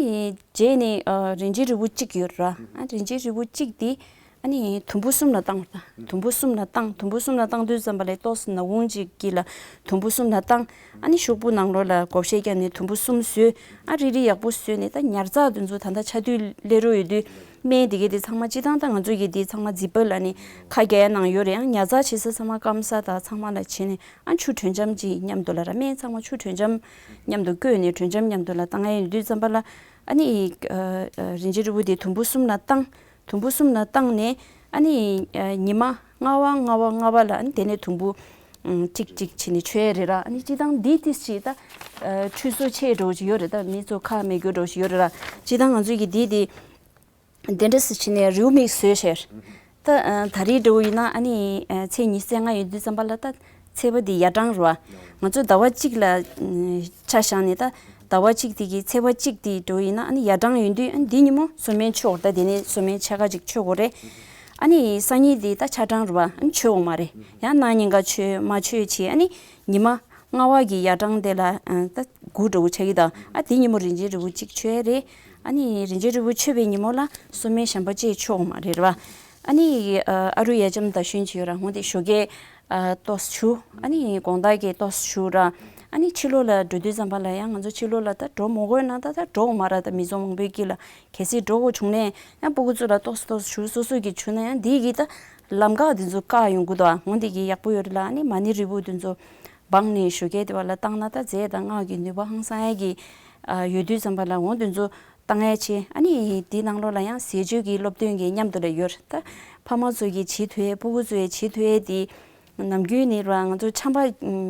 རྗེས་ནས་ཨ་རིན་ཆེན་རིལ་བུ་གཅིག་ཡོད་ར། ཨ་རིན་ཆེན་རིལ་བུ་གཅིག་འདི་ཨ་ནི་དུམ་བུ་གསུམ་ལ་བཏང་བ་དང་། དུམ་བུ་གསུམ་ལ་བཏང་། དུམ་བུ་གསུམ་ལ་བཏང་དུས་ཙམ་པ་ལ་ཏོག་ཙམ་ནག་ཁུང་གཅིག་གི་ལ་དུམ་བུ་གསུམ་ལ་བཏང་། ཨ་ནི་ཤོག་བུ་ནང་ལོགས་ལ་བགོ་བཤའ་བརྒྱབ་ནས་དུམ་བུ་གསུམ་བཟོས། ཨ་རིལ་རིལ་ཡག་པོ་བཟོས་ནས་ད་ཉར་ཚགས་དེ་ཚོ་ད་ལྟ་ཆ་དུས་སླེབས་རོགས་ཡོད་དུས་སྨན་དེ་གས་དེ་ཚང་མ་སྤྱིར་བཏང་ད་ང་ཚོ་གི་དེ་ཚང་མ་ཛིབ་པ་ལ་ནི་ཁ་རྒྱག་ཡ་ནང་ཡོད་རེད། ཡང་ཉར་ཚགས་བྱེད་ས་ཚང་མ་སྐམ་ས་དང་ཚང་མ་ལ་བྱས་ནས་ཨ་ཆུ་དྲོད་འཇམ་གཅིག་མཉམ་དུ་ལ་ར། སྨན་ཚང་མ་ཆུ་དྲོད་འཇམ་མཉམ་དུ་བསྐོལ་ནས་དྲོད་འཇམ་མཉམ་དུ་ལ་བཏང་ཡ་ཡོད་དུས་ཙམ་པ་ལ་ཨ་ནི་ཨ་ཨ་རིན་ཆེན་རིལ་བུ་དེ་དུམ་བུ་གསུམ་ལ་བཏང་། དུམ་བུ་གསུམ་ལ་བཏང་ནས་ཨ་ནི་ཨ་ཉི་མ་ལྔ་པ་ལྔ་པ་ལྔ་པ་ལ་ཨ་ནི་དེ་ནས་དུམ་བུ་ཨ་གཅིག་གཅིག་བྱས་ནས་མཆོད་ཡས་རེད་ར། ཨ་ནི་སྤྱིར་བཏང་འདི་ཏིས་ཅིག་ད་ཨ་ཁྲུས་གསོལ་ཆེ་འགྲོ་ཅིག་ཡོད་རེད། ད་མི་ཚོ་ཁ་མེད་རྒྱུ་འགྲོ་ཅིག་ཡོད་རེད་ར། སྤྱིར་བཏང་ང་ཚོ་གི་འདི་དེ་དེ་འདྲས་སུ་བྱས་ནས་རེའུ་མིག་བཟོས་བྱས། ད་ཨ་ད་རེས་འགྲོ་ཡིན་ན་ཨ་ནི་ཨ་ཚེས་ཉི་ཤུ་རྩ་ལྔ་ཡོད་དུས་ཙམ་པ་ལ་ད་ཚེས་པ་འདི་ཡར་གྲངས་རེད་བ། ང་ཚོ་ཟླ་བ་གཅིག་ལ་ཨ་ཆ་བཞག་ནས་ད་ ཟླ་བ་གཅིག་དེ་གི་ཚེས་པ་གཅིག་དེ་འགྲོ་ཡིན་ན་ཨ་ནི་ཡར་གྲངས་ཡོང་དུས་ཨ་ནི་འདི་ཉིན་མོ་གསོལ་སྨན་མཆོད་དགོས་རེད། ད་དེ་ནས་གསོལ་སྨན་ཕྱེད་ཀ་ཅིག་མཆོད་དགོས་རེད། ཨ་ནི་སང་ཉིན་དེ་ད་ཆ་གྲངས་རེད་བ། ཨ་ནི་མཆོད་དགོས་མ་རེད། ཡང་གནངས་ཉིན་ཀ་མཆོད་མ་མཆོད་བྱས། ཨ་ནི་ཉི་མ་ལྔ་པ་གི་ཡར་གྲངས་དེ་ལ་ཨ་ད་དགུ་འདྲ་བོ་ཆགས་ཀྱི་ད། ཨ་དེ་ཉིན་མོ་རིན་ཆེན་རིལ་བུ་གཅིག་མཆོད་རེད། ཨ་ནི་རིན་ཆེན་རིལ་བུ་མཆོད་པའི་ཉིན་མོ་ལ་གསོལ་སྨན་གཞན་པ་ཅིག་མཆོད་དགོས་མ་རེད་བ། ཨ་ནི་ཨ་རུ་ཡ་ལྕམ་དང་ཤུན་བྱས་ཡོད་ར། འོན་ཏེ་ཞོགས་ཀས་ཨ་ཏོག་ཙམ་བཞུགས། ཨ་ནི་དགོང་དག་གི་ཏོག་ཙམ་བཞུགས་ར། ཨ་ནི་ཕྱི་ལོགས་ལ་འགྲོ་དུས་ཙམ་པ་ལ་ཡང་ང་ཚོ་ཕྱི་ལོགས་ལ་ད་འགྲོ་མ་དགོས་ན་ད་ད་འགྲོ་དགོས་མ་རེད། ད་མི་ཚང་མང་པོའི་དཀྱིལ་ལ་གལ་སྲིད་འགྲོ་དགོས་བྱུང་ནས་ཡང་སྤུ་གུ་ཚོ་ལ་ཏོག་ཙམ་ཏོག་ཙམ་བཞུགས། སོ་སོ་གིས་བྱུང་ན་ཡང་འདི་གིས་ད་ལམ་ཁ་དེ་ཚོ་བཀག་ཡོང་གི་འདུག། ཨ་འོན་ཏེ་གི་ཡག་པོ་ཡོད་རེད་ལ། ཨ་ནི་མ་ཎི་རིལ་བུ་དེ་ཚོ་སྦངས་ནས་ཞོགས་ཀས་དེ་བ་ལ་བཏང་ན་ད་རྫས་དང་སྔགས་ཀྱི་ནུས་པ་ཧང་སང་ཡ་གི་ཨ་ཡོད་དུས་ཙམ་པ་ལ་འོ་དེ་ཚོ་བཏང་ཡ་བྱས། ཨ་ནི་དེའི་ནང་ལོགས་ལ་ཡང་ཟས་སྤྱོད་ཀྱི་སློབ་སྟོན་གྱི་མཉམ་དུ་ལ་ཡོད་རེད། ད་ཕ་མ་ཚོ་གིས་བྱེད་ཐུབ་ཡས། སྤུ་གུ་ཚོ་ཡིས་བྱེད་ཐུབ་ཡས་དེ་ནམ་རྒྱུན་ནས་ར་ང་ཚོ་ཆམ་པ་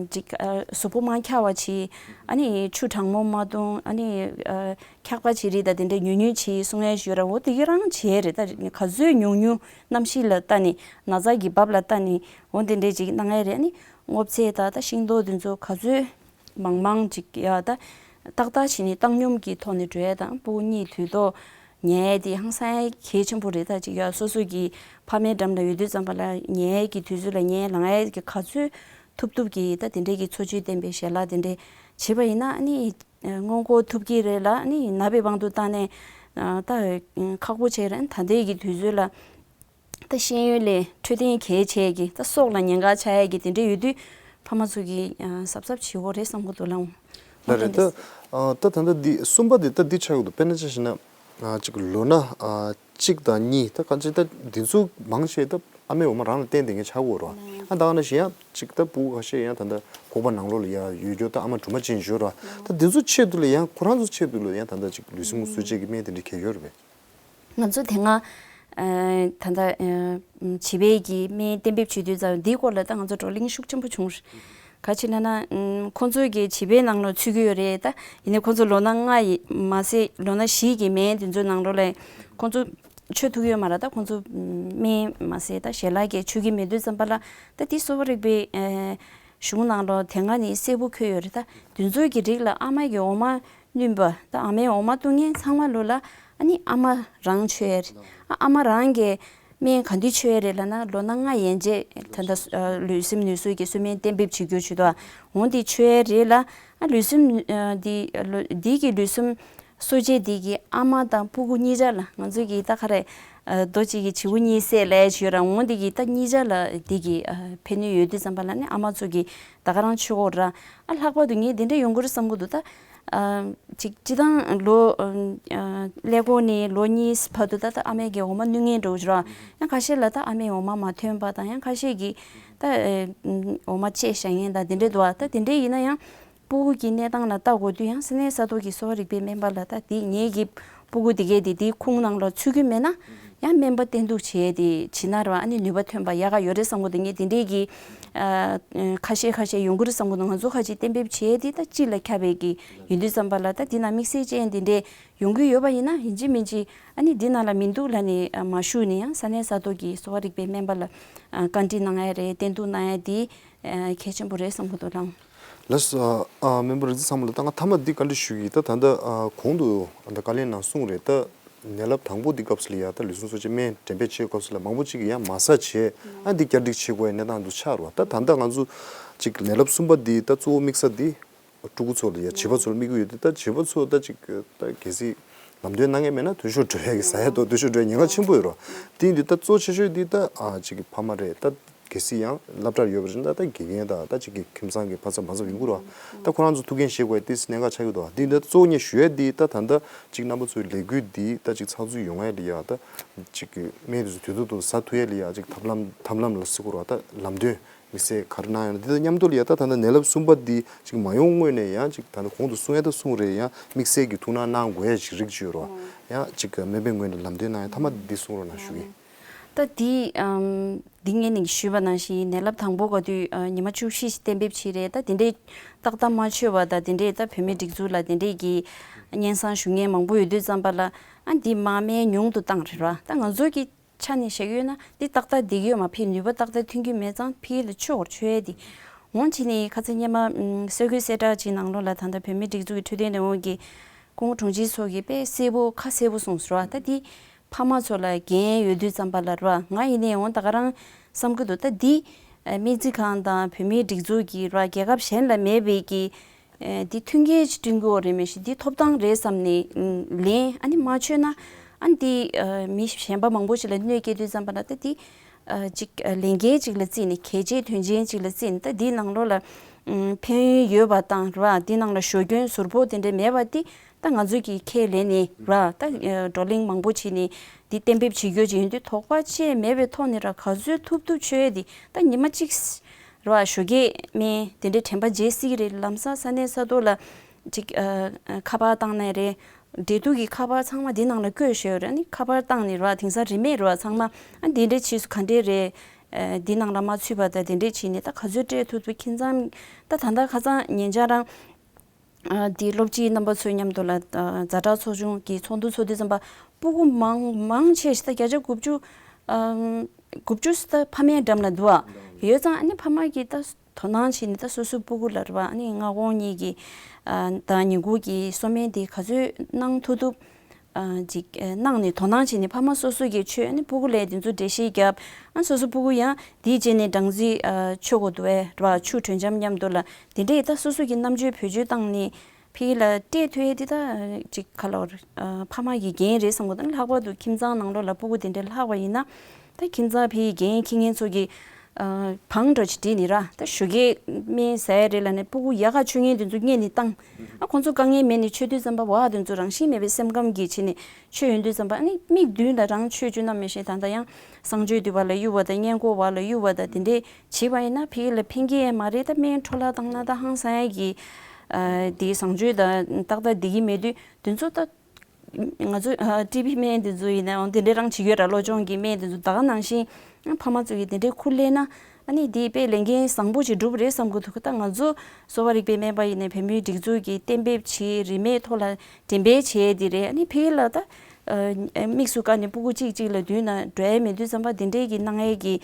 ཅིག་ཨ་གཟུགས་པོ་མ་འཁྱག་པ་བྱེད། ཨ་ནི་ཆུ་གྲང་མོ་མ་བཏུང་། ཨ་ནི་ཨ་འཁྱག་པ་བྱེད་རིགས་དང་དེ་འདྲའི་ཉུང་ཉུང་བྱེད་གསུང་ཡས་ཡོད་ར། འོ་དེ་ག་རང་བྱེད་རེད། ད་ག་ཚོད་ཉུང་ཉུང་གནམ་གཤིས་ལ་ལྟ་ནས་ན་ཚ་གི་བབ་ལ་ལྟ་ནས་འོ་དེ་འདྲའི་ཅིག་གནང་ཡས་རེད། ཨ་ནི་སྔོ་ཚལ་དང་ད་ཤིང་ཏོག་དེ་ཚོ་ག་ཚོད་མང་མང་ཅིག་ཡ་ད་ཏག་ཏག་བྱས་ནས་བཏང་སྙོམས་ཀྱི་ཐོག་ནས་འགྲོ་ཡ་དང་། སྤུ་གུ་གཉིད་དུས་ཐོག་ཉལ་ཡ་དེ་ཧང་སང་ཡ་གལ་ཆེན་པོ་རེད། ད་ཅིག་ཡ་སོ་སོ་གི་ཕ་མའི་འགྲམ་ལ་ཡོད་དུས་ཙམ་པ་ལ་ཉལ་ཡ་གི་དུས་ཚོད་ལ་ཉལ་ལངས་ཡ་གི་ག་ཚོད་ཐུབ་ཐུབ་ཀྱིས་ད་དེ་འདྲའི་གི་འཚོ་བཅུད་ལྡན་པའི་ཞལ་ལག་དེ་འདྲའི་བྱེད་པ་ཡིན་ན། ཨ་ནི་སྔོན་འགོག་ཐུབ་ཀྱི་རེད་ལ། ཨ་ནི་ན་བའི་དབང་དུ་བཏང་ནས་ད་ཁག་པོ་བྱས་རེད། ད་ལྟའི་གི་དུས་ཚོད་ལ། ད་ཤེས་ཡོན་ལས་འཕྲོད་བསྟེན་གལ་ཆེ་གི་ད་སྲོག་ལ་ཉེན་ཁ་ཆགས་ཡས་ཀྱི་དེ་འདྲ་ཡོད་དུས་ཕ་མ་ཚོ་གིས་ཨ་གཟབ་གཟབ་བྱེད་དགོས་རེད་བསམ་གྱི་འདུག་ལགས། ལགས་རེད། ད་ཨ་ད་ད་ལྟ་འདི་གསུམ་པ་འདི་ད་འདི་ཆགས་ཡོད་འདུག། དཔེར་ན་ཆ་བཞག་ན་ཨ་ཅིག་ལོ་ན་ཨ་གཅིག་དང་གཉིས། ད་གང་ཅི་ད་འདི་ཚོ་མང་ཆེ་ད་ཨ་མའི་འོ་མ་རང་ལ་བརྟེན་བསྡད་མཁན་ཆགས་ཡོད་རེད་བ། ཨ་ད་ག་ནང་བཞིན་ཡང་ཅིག་ད་སྤུ་གུ་ཁ་ཤས་ཡང་ད་ལྟ་ཁོག་པ་ནང་ལོགས་ལ་ཡ་ཡོད་རྒྱུ་ད་ཨ་མ་གྲོ་མ་ཅན་ཡོད་རེད་བ། ད་འདི་ཚོ་ཆེད་དུ་ལ་ཡང་ཁོ་རང་ཚོ་ཆེད་དུ་ལ་ཡང་ད་ལྟ་ཅིག་ལུས་སེམས་གསོ་བྱེད་ཀྱི་སྨན་དེ་འདྲ་གང་ཡོད་རེད་པས། ང་ཚོ་དེ་སྔ་ཨ་ད་ལྟ་ཨ་བྱིས་པའི་གི་སྨན་གཏན་འབེབས་བྱེད་དུས་ཙམ་འདིའི་སྐོར་ལ་ད་ང་ཚོ་བགྲོ་གླེང་ཤུགས་ཆེན་པོ་བྱུང་། ག་ཅི་ལབ་ན་ཨ་ཁོང་ཚོ་གི་བྱིས་པའི་ནང་ལ་ཚུད་ཀྱི་ཡོད་རེད། ད་ཡིན་ནའི་ཁོང་ཚོ་ལོ་ན་ལྔ་ཡི་མ་ཟད་ལོ་ན་བཞི་གི་སྨན་དེ་ཚོའི་ནང་ལོགས་ལ་ཁོང་ཚོ་མཆོད་ཐུབ་ཡོད་མ་རེད། ད་ཁོང་ཚོ་སྨན་མ་ཟད་ད་ཞལ་ལག་གི་མཆོད་ཀྱི་མེད་དུས་ཙམ་པ་ལ་ད་དེ་གསོ་བ་རིག་པའི་ཨ་གཞུང་ནང་ལོགས་དེ་སྔ་ནས་གསལ་པོ་འཁོད་ཡོད་རེད། ད་དེ་ཚོའི་གི་རིགས་ལ་ཨ་མ་གི་འོ་མ་བསྣུན་པ་ད་ཨ་མའི་འོ་མ་བཏུང་མཁན་ཚང་མ་ལོ་ལ་ཨ་ནི་ཨ་མ་རང་མཆོད་ཡ་རེད། ཨ་ཨ་མ་རང་གིས་སྨན་ག་དུས་མཆོད་ཡ་རེད་ལབ་ན་ལོ་ན་ལྔ་ཡན་ཆད་ད་ལྟ་ཨ་ལུས་སེམས་ནུས་གསོ་གི་གསོལ་སྨན་གཏན་འབེབས་བྱེད་རྒྱུ་བྱེད་དོ། འོ་འདི་མཆོད་ཡ་རེད་ལ། ཨ་ལུས་སེམས་ཨ་འདི་ལོ་འདི་གི་ལུས་སེམས་གསོ་བྱེད་འདི་གི་ཨ་མ་དང་སྤུ་གུ་གཉིས་ཆ་ལ་ང་ཚོ་གི་ད་ག་རེ་ཨ་རྡོ་གཅིག་གི་བྱེའུ་གཉིས་བསད་ལབ་ཡ་ཅིག་ཡོད་ར། འོ་འདི་གི་ད་གཉིས་ཆ་ལ་འདི་གི་ཨ་ཕན་ནུས་ཡོད་དུས་ཙམ་པ་ལ་ནི་ཨ་མ་ཚོ་གི་ད་ག་རང་མཆོད་དགོས་ར། ཨ་ལྷག་པར་དུ་ངས་འདི་འདྲ་ཡོང་གི་རེད་བསམ་གི་འདུག། ད་ཨ་ཅིག་སྤྱི་བཏང་ལོ་ཨ་ཀླད་ཀོར་ནས་ལོ་གཉིས་བར་དུ་ད་ད་ཨ་མའི་གི་འོ་མ་བསྣུན་མཁན་འདྲ་བོ་ཅིག་ར། ཡང་ཁ་ཤས་ལ་ད་ཨ་མའི་འོ་མ་མ་ཐོན་པ་དང་། ཡང་ཁ་ཤས་ཀྱིས་ད་ཨ་འོ་མ་བཅད་བཞག་མཁན་དང་དེ་འདྲ་འདུག་ཨ། ད་དེ་འདྲ་ཡིན་ན་ཡང་སྤུ་གུ་གི་གནས་སྟངས་ལ་ལྟ་དགོས་དུས་ཡང་ས་གནས་ས་ཐོག་གི་གསོ་བ་རིག་པའི་སྨན་པ་ལ་ད་དེ་ངེད་ཀྱི་སྤུ་གུ་དེ་གས་དེ་དེའི་ཁུངས་ནང་ལ་ཚུད་ཀྱི་མེད་ན་ཡང་སྨན་པ་བསྟེན་གཏུག་བྱས་ཏེ་བྱིན་ན་ར་ཨ་ནི་ནུས་པ་ཐོན་པ་ཡག་ག་ཡོད་རེད་བསམ་གི་འདུག། ངས་དེ་འདྲས་ཀྱི་ཨ་ཁ་ཤས་ཁ་ཤས་ཡོང་གི་རེད་བསམ་གི་འདུག། ང་ཚོ་ཁ་ཅིག་གཏན་འབེབས་བྱས་ཏེ་ད་སྤྱི་ལ་ཁྱབ་པའི་གི་ཡིན་དུས་ཙམ་པ་ལ་ད་འདི་ན་དམིགས་བསལ་ཅན་དེ་འདྲས་ཡོང་གི་ཡོད་པ་ཡིན་ན་ཡིན་གཅིག་མིན་གཅིག་ཨ་ནི་འདི་ནང་ལ་མི་འདུག་ལབ་ནས་ཨ་མ་ཞུགས་ནས་ཡང་ས་གནས་ས་ཐོག་གི་གསོ་བ་རིག་པའི་སྨན་པ་ལ་ཨ་བཀའ་འདྲི་གནང་ཡ་རེད། བསྟེན་གཏུག་གནང་ཡ་འདི་ཨ་གལ་ཆེན་པོ་རེད་བསམ་གི་འདུག་ལགས། ལགས་སོ། ཨ་ཨ་སྨན་པ་རིག་འཛིན་ཚང་མ་ལ་ད་ང་མཐའ་མ་འདི་བཀའ་འདྲི་ཞུ་གི་ཡིན། ད་ད་ལྟ་ཨ་གོང་དུ་ཨ་ད་བཀའ་ལན་ནང་གསུངས་རེད། ད་ནད་རླབས་དང་པོ་འདི་སྐབས་སུ་ལ་ཡ་ད་ལུས་ཟུངས་གསོ་བྱེད་སྨན་འགྲེམས་སྤེལ་བྱེད་སྐབས་སུ་ལ་མང་པོ་ཅིག་གིས་ཡང་མ་ཟ་བྱས་ཨ་འདི་བསྐྱར་སྒྲིག་བྱེད་དགོས་ཡ་གནས་སྟངས་འདུག་ཆགས་རེད་བ། ད་ད་ལྟ་ང་ཚོ་ཅིག་ནད་རླབས་གསུམ་པ་འདི་ད་གཙོ་བོ་དམིགས་ས་འདི་ཕྲུ་གུ་ཚོ་ལ་ཡ་བྱིས་པ་ཚོ་ལ་དམིགས་ཀྱི་ཡོད་དེ། ད་བྱིས་པ་ཚོ་ད་ཅིག་ད་གལ་སྲིད་ལམ་སྟོན་གནང་མཁན་མེད་ན་དུས་ཤོག་འགྲོ་ཡ་གི་ཟ་ཡ་དང་དུས་ཤོག་འགྲོ་ཡ་ཉེན་ཁ་ཆེན་པོ་ཡོད་རེད་བ། དེ་ཡིན་དུས་ད་གཙོ་ཆེ་ཤོས་འདི་ད་ཨ་ཅིག་ཕ་མ་རེད། ད་གལ་སྲིད་ཡང་སློབ་གྲྭར་ཡོད་པ་ཡིན་ན་ད་དགེ་རྒན་དང་ད་ཅིག་གི་ཁྱིམ་ཚང་གི་ཕ་ཚབ་མ་ཚབ་ཡོང་གི་རེད་བ། ད་ཁོ་རང་ཚོ་ཐུགས་འགན་བཞེས་དགོས་ཡ་ཏོག་ཙམ་གནད་འགག་ཆགས་ཀྱི་འདུག་བ། འདི་འདི་གཙོ་བོ་ངས་ཞུ་ཡ་འདི་ད་ད་ལྟ་ཅིག་རྣམ་པ་ཚོའི་ལས་འགུལ་འདི་ད་ཅིག་ཚགས་ཚུད་ཡོང་ཡ་ལ་ཡ་ད་ཅིག་གི་སྨན་དེ་ཚོ་དུས་ཐོག་ཏུ་ཟ་ཐུབ་ཡ་ལ་ཡ་ཅིག་ཐབས་ལམ་ཐབས་ལམ་ལ་ཟེར་དགོས་རེད་བ། ད་ལམ་སྟོན་དམིགས་བསལ་ག་རེ་གནང་ཡོད་ན་འདི་དང་མཉམ་དུ་ལ་ཡ་ད་ད་ལྟ་ནད་རླབས་གསུམ་པ་འདི་ཅིག་མ་ཡོང་སྔོན་ནས་ཡང་ཅིག་ད་ལྟ་གོང་དུ་གསུང་ཡ་ད་གསུང་རེད། ཡང་དམིགས་བསལ་གྱི་ཐུགས་སྣང་གནང་དགོས་ཡ་ཞིག་རིགས་ཅིག་ཡོད་རེད་བ། ཡང་ཅིག་གི་སྨན་པའི་ངོས་ནས་ལམ་སྟོན་གནང་ཡ་མཐའ་མ་འདི་གསུང་རོགས་གནང་ཞུ་གི། ད་འདི་ཨམ་འདི་ངས་ནས་ཞུས་པ་ནང་བཞིན་ནད་རླབས་དང་པོ་ག་དུས་ཨ་ཉི་མ་བཅུ་བཞི་ཞིག་གཏན་འབེབས་བྱས་རེད། ད་དེ་འདྲའི་ཏག་ཏག་མ་ཆོད་པ་དང་དེ་འདྲའི་ད་བོད་མིའི་སྒྲིག་འཛུགས་ལ་དེ་འདྲའི་གི་སྙན་སེང་ཞུ་མཁན་མང་པོ་ཡོད་དུས་ཙམ་པ་ལ་ཨ་འདི་མ་སྨན་ཉུང་དུ་བཏང་རེད་བ། ད་ང་ཚོ་གི་ཆ་ནས་བཤད་ཡོད་ན་འདི་ཏག་ཏག་བསྡད་ཀྱི་ཡོད་མ་ཕི་ནུས་པ་ཏག་ཏག་ཐོན་གྱི་མེད་ཙང་ཕི་ལ་ཆོག་ཆོག་ཡས་དེ། འོང་ཕྱིན་ནས་ཁ་སང་སྔོན་མ་ཨམ་གསར་འགོད་གསལ་བསྒྲགས་ཅིག་ནང་ལོགས་ལ་ད་ལྟ་བོད་མིའི་སྒྲིག་འཛུགས་ཀྱི་འཕྲོད་བསྟེན་ལས་ཁུངས་ཀྱི་སྐུ་ངོ་དྲུང་ཆེ་མཆོག་གིས་དཔེ་གསལ་པོ་ཁ་གསལ་པོ་གསུངས་སོང་བ། ད་འདི་ཕ་མ་ཚོ་ལ་འགན་ཡོད་དུས་ཙམ་པ་ལ་ར། ང་ཡིན་ནའི་འོང་ད་ག་རང་བསམ་གྱི་འདུག་ད་འདི་ཨ་སྨན་རྩིས་ཁང་དང་བོད་མིའི་སྒྲིག་འཛུགས་ཀྱི་ར་རྒྱལ་ཁབ་གཞན་ལ་མེད་པའི་གི་ཨ་འདི་མཐུན་རྐྱེན་ཅིག་བསྐྲུན་དགོས་རེད། མི་ཤེས་འདི་ཐོབ་ཐང་རེད་བསམ་ནས་ཨ་ལེན། ཨ་ནི་མ་ཆོད་ན་ཨ་ནི་འདི་ཨ་མི་གཞན་པ་མང་པོ་ཞིག་ལ་གནོད་སྐྱེལ་དུས་ཙམ་པ་ལ་ད་འདི་ཨ་ཅིག་ཨ་ལས་འགན་ཅིག་ལ་བརྩིས་ནས་གལ་ཆེའི་དོན་ཆེན་ཅིག་ལ་བརྩིས་ནས་ད་འདིའི་ནང་ལོགས་ལ་ཨམ་ཕན་ཡོན་ཡོད་པ་དང་ར། འདི་ནང་ལ་ཞོ་སྐྱོན་ཟུར་ཕོག་དེ་འདྲ་མེད་པ་འདི་ད་ང་ཚོ་གིས་ཁས་ལེན་ནས་ར། ད་ཨ་བགྲོ་གླེང་མང་པོ་བྱས་ནས་འདི་གཏན་འབེབས་བྱེད་རྒྱུ་ཅིག་ཡིན་དུས་དོགས་པ་ཅིག་མེད་པའི་ཐོག་ནས་ར་ག་ཚོད་ཐུབ་ཐུབ་ཆོས་འདི་ད་ཉི་མ་གཅིག་ར་ཞོགས་ཀས་སྨན་དེ་འདྲའི་དྲན་པ་བརྗེད་སྲིད་ཀྱི་རེད། ལམ་སང་ས་གནས་ས་ཐོག་ལ་ཅིག་ཨ་ཨ་ཁ་པར་བཏང་ནའི་རེད། འབྲེལ་གཏུག་གི་ཁ་པར་ཚང་མ་འདི་ནང་ལ་བཀོད་བཞག་ཡོད་རེད། ཨ་ནི་ཁ་པར་བཏང་ནས་ར་དེང་སང་རིན་མེད་ར་ཚང་མ་ཨ་འདི་འདྲའི་ཕྱིས་སུ་ག་འདྲས་རེད། ཨ་འདི་ནང་ལ་མ་ཚུད་པ་དང་དེ་འདྲས་བྱས་ནས་ད་ག་ཚོད་སྤྲད་ཐུབ་ཐུབ། ཁྱིམ་ཚང་ད་ད་ལྟ་ཁ་སང་ཉེ་ཆར་རང་ཨ་འདི་སློབ་སྤྱི་རྣམ་པ་ཚོའི་མཉམ་དུ་ལ་ཨ་ཛ་དྲག་ཚོགས་ཆུང་གི་ཚོགས་འདུ་ཚོགས་དུས་ཙམ་པ་སྤུ་གུ་མང་མང་ཆེ་ཞིག་ད་བརྒྱ་ཆ་དགུ་བཅུ་ཨ་དགུ་བཅུ་ད་ཕ་མའི་འགྲམ་ལ་འདུག་ཨ། ཡོད་ཙང་ཨ་ནི་ཕ་མ་གིས་ད་དོ་སྣང་བྱས་ནས་ད་སོ་སོའི་སྤུ་གུ་ལ་རེད་བ། ཨ་ནི་སྔ་དགོང་གཉིས་ཀྱི་ཨ་དང་ཉིན་གུང་གི་གསོལ་སྨན་དེ་ག་ཚོད་གནང་ཐུབ་ཐུབ་ཨ་ཅིག་ཨ་གནང་ནས་དོ་སྣང་བྱས་ནས་ཕ་མ་སོ་སོ་གིས་མཆོད། ཨ་ནི་སྤུ་གུ་ལ་དེ་ཚོ་འགྲེལ་བཤད་བརྒྱབ། ཨ་སོ་སོ་སྤུ་གུ་ཡང་དེའི་རྗེས་ནས་སྦྲང་རྩི་ཨ་མཆོད་དགོས་འདུག་བས་རེད་བ། ཆུ་དྲོན་འཇམ་མཉམ་དུ་ལ་དེ་འདྲས་ད་སོ་སོ་གི་རྣམ་དཔྱོད་བེད་སྤྱོད་བཏང་ནས་ཕ་གི་ལ་སྤྲད་ཐུབ་ཡས་དེ་ད་ཅིག་ག་ལ་བར་ཨ་ཕ་མ་གི་འགན་རེད་བསམ་གི་འདུག་ལྷག་པར་དུ་ཁྱིམ་ཚང་ནང་ལོགས་ལ་སྤུ་གུ་དེ་འདྲས་ལྷག་པ་ཡིན་ན་ད་ཁྱིམ་ཚང་ཕ་གི་འགན་འཁྱེར་མཁན་ཚོ་གི་ཨ་བང་འདྲ་ཅིག་བསྒྲིགས་ནས་ར། ད་ཞོགས་ཀས་སྨན་ཟ་ཡས་རེད་ལབ་ནས་སྤུ་གུ་ཡག་ག་མཆོད་མཁན་དེ་ཚོ་སྔོན་ནས་བཏང་། ཨ་ཁོང་ཚོ་དཀའ་ངལ་མེད་ནས་མཆོད་དུས་ཙམ་པ་བ་དེ་ཚོ་རང་བཞིན་མེད་པའི་སེམས་ཁམས་ཀྱིས་བྱས་ནས་མཆོད་ཡོང་དུས་ཙམ་པ་ཨ་ནི་མིག་མདུན་ལ་རང་མཆོད་བཅུག་ན་མི་ཤེས། ད་ལྟ་ཡང་གསང་སྤྱོད་འདུས་པ་ལ་གཡུག་པ་དང་སྔས་མགོ་བ་ལ་གཡུག་པ་དང་དེ་འདྲས་བྱས་པ་ཡིན་ན་ཕ་གི་ལ་ཕན་གྱི་ཡས་མ་རེད། ད་སྨན་འཕྲོ་བརླག་བཏང་ན་ད་ཧང་སང་ཡས་ཀྱི་ཨ་དེའི་བཟང་སྤྱོད་དང་ཏག་ཏག་བསྡད་ཀྱི་མེད་དུས་དེ་ཚོ་ད། ང་ཚོ་ཨ་ཊི་བི་སྨན་དེ་ཚོ་ཡིན་ནའང་དེ་འདྲའི་རང་བྱེད་ཀྱི་ཡོད་ར། གློ་གཅོང་གི་སྨན་དེ་ཚོ་ད་ག་ནང་བཞིན་ཨ་ཕ་མ་ཚོ་གིས་དེ་འདྲའི་ཁུར་ལེན་ན་ཨ་ནི་དེ་དཔེ་ལས་འགན་བཟང་པོ་ཞིག་འགྲུབ་རེད་བསམ་གྱི་འདུག་ད་ང་ཚོ་གསོ་བ་རིག་པའི་སྨན་པ་ཡིན་ནའི་བོད་མིའི་སྒྲིག་འཛུགས་ཀྱིས་གཏན་འབེབས་བྱས་རིན་མེད་ཐོག་ལ་འགྲེམས་སྤེལ་བྱས་དེ་རེད། ཨ་ནི་ཕ་གི་ལ་ད་ཨ་དམིགས་སུ་བཀར་ནས་སྤུ་གུ་གཅིག་གཅིག་ལ་མདུན་ན་འགྲོ་ཡས་མེད་དུས་ཙམ་པ་དེ་འདྲའི་གི་གནང་ཡས་ཀྱི་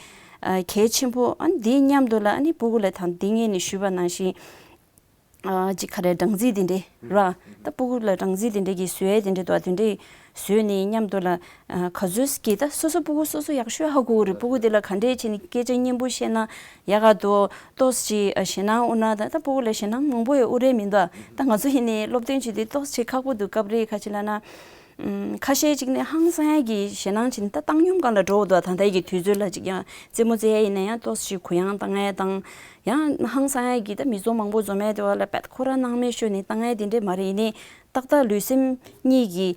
ཨ་གལ་ཆེན་པོ་ཨ་ནི་དེ་མཉམ་དུ་ལ་ཨ་ནི་སྤུ་གུ་ལ་ད་འདི་སྔོན་ནས་ཞུས་པ་ནང་བཞིན། ཨ་ཅིག་ག་རེ་སྦྲང་རྩི་དེ་འདྲས་ར། ད་སྤུ་གུ་ལ་སྦྲང་རྩི་དེ་འདྲས་ཀྱི་བཟོས་དེ་འདྲས་འདུག་དེ་འདྲས་བཟོས་ནས་མཉམ་དུ་ལ་ཨ་ག་ཚོད་ཀྱི་ད་སོ་སོ་སྤུ་གུ་སོ་སོ་ཡག་ཤོས་ཧ་གོ་གི་རེད། སྤུ་གུ་དེ་ལ་ག་འདྲས་བྱས་ནས་སྐད་ཆ་སྙན་པོ་བཤད་ན་ཡག་ག་འདུག་ཏོག་ཙམ་ཅིག་ཨ་ཞེད་སྣང་དབུ་ན་ད་ད་སྤུ་གུ་ལ་ཞེད་སྣང་མང་པོ་ཡོད་དབུ་རེད་མི་འདུག་ད་ང་ཚོ་ཡིན་ནའི་སློབ་སྟོན་བྱེད་དུས་ཏོག་ཙམ་ཅིག་ཁག་པོ་འདུག་སྐབས་རེ་ཁ་ཅིག་ལ་ན། ཁ་ཤས་ཅིག་ནས་ཧང་སང་ཡ་གི་ཞེད་སྣང་བྱས་ནས་ད་བཏང་སྙོམས་སྒང་ལ་འགྲོ་འདུག་ད་ལྟའི་གི་དུས་ཚོད་ལ་ཅིག་ཡང་རྩེད་མོ་རྩེ་ཡ་ཡིན་ན་ཡང་ཏོག་ཙམ་ཞིག་གུ་ཡངས་བཏང་ཡ་དང་ཡང་ཧང་སང་ཡ་གི་ད་མི་ཚོགས་མང་པོ་འཛོམས་ཡ་དེ་བ་ལ་བད་ཁོ་ར་སྣང་མེད་ཤོར་ནས་བཏང་ཡ་དེ་འདྲས་མ་རེད། ཡིན་ནའི་ཏག་ཏག་ལུས་སེམས་གཉིས་ཀྱི་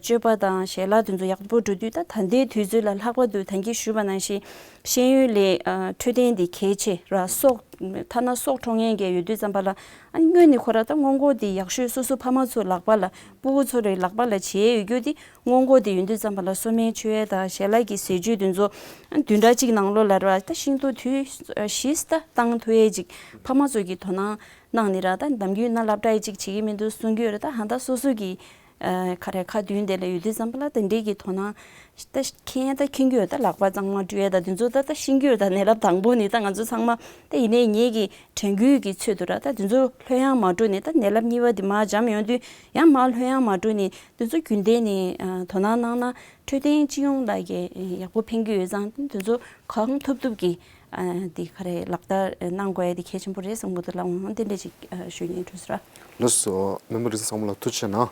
སྤྱོད་པ་དང་ཞལ་ལག་དེ་ཚོ་ཡག་པོ་འགྲོ་དུས་ད་ད་ལྟའི་དུས་ཚོད་ལ་ལྷག་པར་དུ་ད་གིན་ཞུས་པ་ནང་བཞིན་ཤེས་ཡོན་ལས་འཕྲོད་བསྟེན་དེ་གལ་ཆེ་ར། སྲོག་ཐ་ན་སྲོག་འཕྲོག་མཁན་གྱི་ཡོད་དུས་ཙམ་པ་ལ་ཨ་ནི་སྔོན་ནས་ཁོ་ར་ད་སྔོན་འགོག་དེ་ཡག་ཤོས་སོ་སོ་ཕ་མ་ཚོ་ལག་པ་ལ་སྤུ་གུ་ཚོ་རའི་ལག་པ་ལ་བྱེད་ཡོད་རྒྱུ་དེ་སྔོན་འགོག་དེ་ཡོད་དུས་ཙམ་པ་ལ་གསོ་སྨན་མཆོད་ཡས་དང་ཞལ་ལག་གི་ཟས་བཅུད་དེ་ཚོ་བདུན་ཕྲག་གཅིག་ནང་ལོགས་ལ་ར་ད་ཤིང་ཏོག་དུས་བཞིས་ད་བཏང་ཐུབ་ཡས་ཅིག་ཕ་མ་ཚོ་གི་དོ་སྣང་གནང་ནས་ར། ད་ནམ་རྒྱུན་ན་སློབ་གྲྭ་ཡི་ཅིག་བྱེད་ཀྱི་མི་འདུག་གསུང་གི་ཡོད་ར། ད་ཧ་ད་སོ་སོ་གི་ཨ་ག་རེ་ཁ་མདུན་དེ་ལ་ཡོད་དུས་ཙམ་པ་ལ་དེ་འདྲས་ཀྱི་དོ་སྣང་ད་མཁྱེན་ད་མཁྱེན་གྱི་ཡོད། ད་ལག་པ་གཙང་མ་བཀྲུ་ཡས་ད་དེ་ཚོ་ད་ད་ཤེས་ཀྱི་ཡོད། ད་ནད་རླབས་དང་པོ་ནི་ད་ང་ཚོ་ཚང་མ་ད་ཡིན་ནའི་ངེད་ཀྱི་དྲན་སྐུལ་གྱི་ཚུལ་དུ་ར་ད་དེ་ཚོ་ལྷོད་ཡངས་མ་འགྲོ་ནས་ད་ནད་རླབས་གཉིས་པ་དེ་མར་འཇམ་ཡོང་དུས་ཡང་མར་ལྷོད་ཡངས་མ་འགྲོ་ནས་དེ་ཚོ་རྒྱུན་ལྡན་ནས་ཨ་དོ་སྣང་གནང་ན་འཕྲོད་བསྟེན་སྤྱི་ཡོངས་ལ་གི་ཡག་པོ་ཕན་གྱི་ཡོད་ཙང་དེ་ཚོ་གང་ཐུབ་ཐུབ་ཀྱིས་ཨ་དེ་ག་རེ་ལག་བསྟར་གནང་དགོས་ཡ་དེ་གལ་ཆེན་པོ་རེད་བསམ་གྱི་འདུག་ལགས། འོང་དེ་འདྲས་ཅིག་ཨ་ཞུ་སྙིང་འདོད་སོང་ར། ལགས་སོ། མེམ་བར་རིག་འཛིན་བཟང་མོ་ལགས་ཐུགས་རྗེ་གནང་།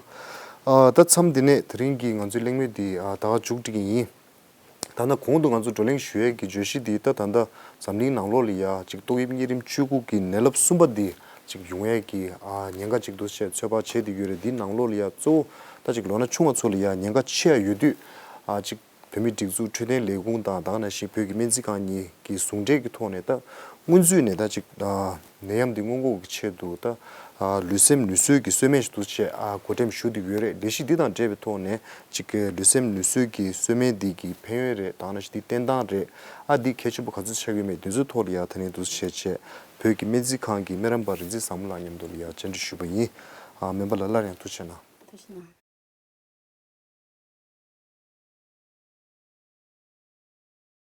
ཨ་ད་མཚམས་འདི་ནས་དེ་རིང་གི་ང་ཚོའི་གླེང་མོལ་འདི་ཨ་ད་ག་མཇུག་སྒྲིལ་གྱི་ཡིན། ད་ནང་གོང་དུ་ང་ཚོ་བགྲོ་གླེང་ཞུ་ཡས་ཀྱི་བརྗོད་གཞི་འདི་ད་ད་ལྟ་འཛམ་གླིང་ནང་ལོགས་ལ་ཡ་ཅིག་ཏོག་དབྱིབས་གཉན་རིམས་བཅུ་དགུ་གི་ནད་རླབས་གསུམ་པ་འདི་ཅིག་ཡོང་ཡས་ཀྱི་ཨ་ཉེན་ཁ་ཅིག་འདུག་ཅེས་ཚོད་དཔག་བྱས་ཏེ་ཡོད་རེད། འདི་ནང་ལོགས་ལ་ཡ་གཙོ་བོ་ད་ཅིག་ལོ་ན་ཆུང་བ་ཚོ་ལ་ཡ་ཉེན་ཁ་ཆེ་ཡ་ཡོད་དུས་ཨ་ཅིག་བོད་མིའི་སྒྲིག་འཛུགས་འཕྲོད་བསྟེན་ལས་ཁུངས་དང་ད་ག་ནང་བཞིན་བོད་ཀྱི་སྨན་རྩིས་ཁང་གཉིས་ཀྱི་ཟུང་འབྲེལ་གྱི་ཐོག་ནས་ད་སྔོན་ཚུད་ནས་ད་ཅིག་ཨ་ནད་ཡམས་འདི་སྔོན་འགོག་གི་ཆེད་དུ་ད་ཨ་ལུས་སེམས་ནུས་གསོའི་གི་གསོལ་སྨན་ཞིག་འདུག་ཅེས་ཨ་བགོ་འགྲེམས་ཞུ་བསྡད་ཡོད་རེད། ལས་གཞི་འདི་དང་འབྲེལ་བའི་ཐོག་ནས་ཅིག་གི་ལུས་སེམས་ནུས་གསོའི་གི་གསོལ་སྨན་འདི་གི་ཕན་ཡོན་རེད། ད་ག་ནང་བཞིན་འདི་བསྟེན་སྟངས་རེད། ཨ་འདི་གལ་ཆེན་པོ་ག་ཚོད་ཆགས་ཡོད་མེད་འདི་ཚོའི་ཐོག་ལ་ཡ་ད་ནས་འདུག་ཅེས་བྱས་བོད་ཀྱི་སྨན་རྩིས་ཁང་གི་སྨན་རམས་པ་རིག་འཛིན་བཟང་མོ་ལགས་མཉམ་དུ་ལ་ཡ་བཅར་འདྲི་ཞུས་པ་ཡིན། ཨ་སྨན་པ་ལགས་སླར་ཡང་ཐུགས་རྗེ་གནང་། ཐུགས་རྗེ་གནང་།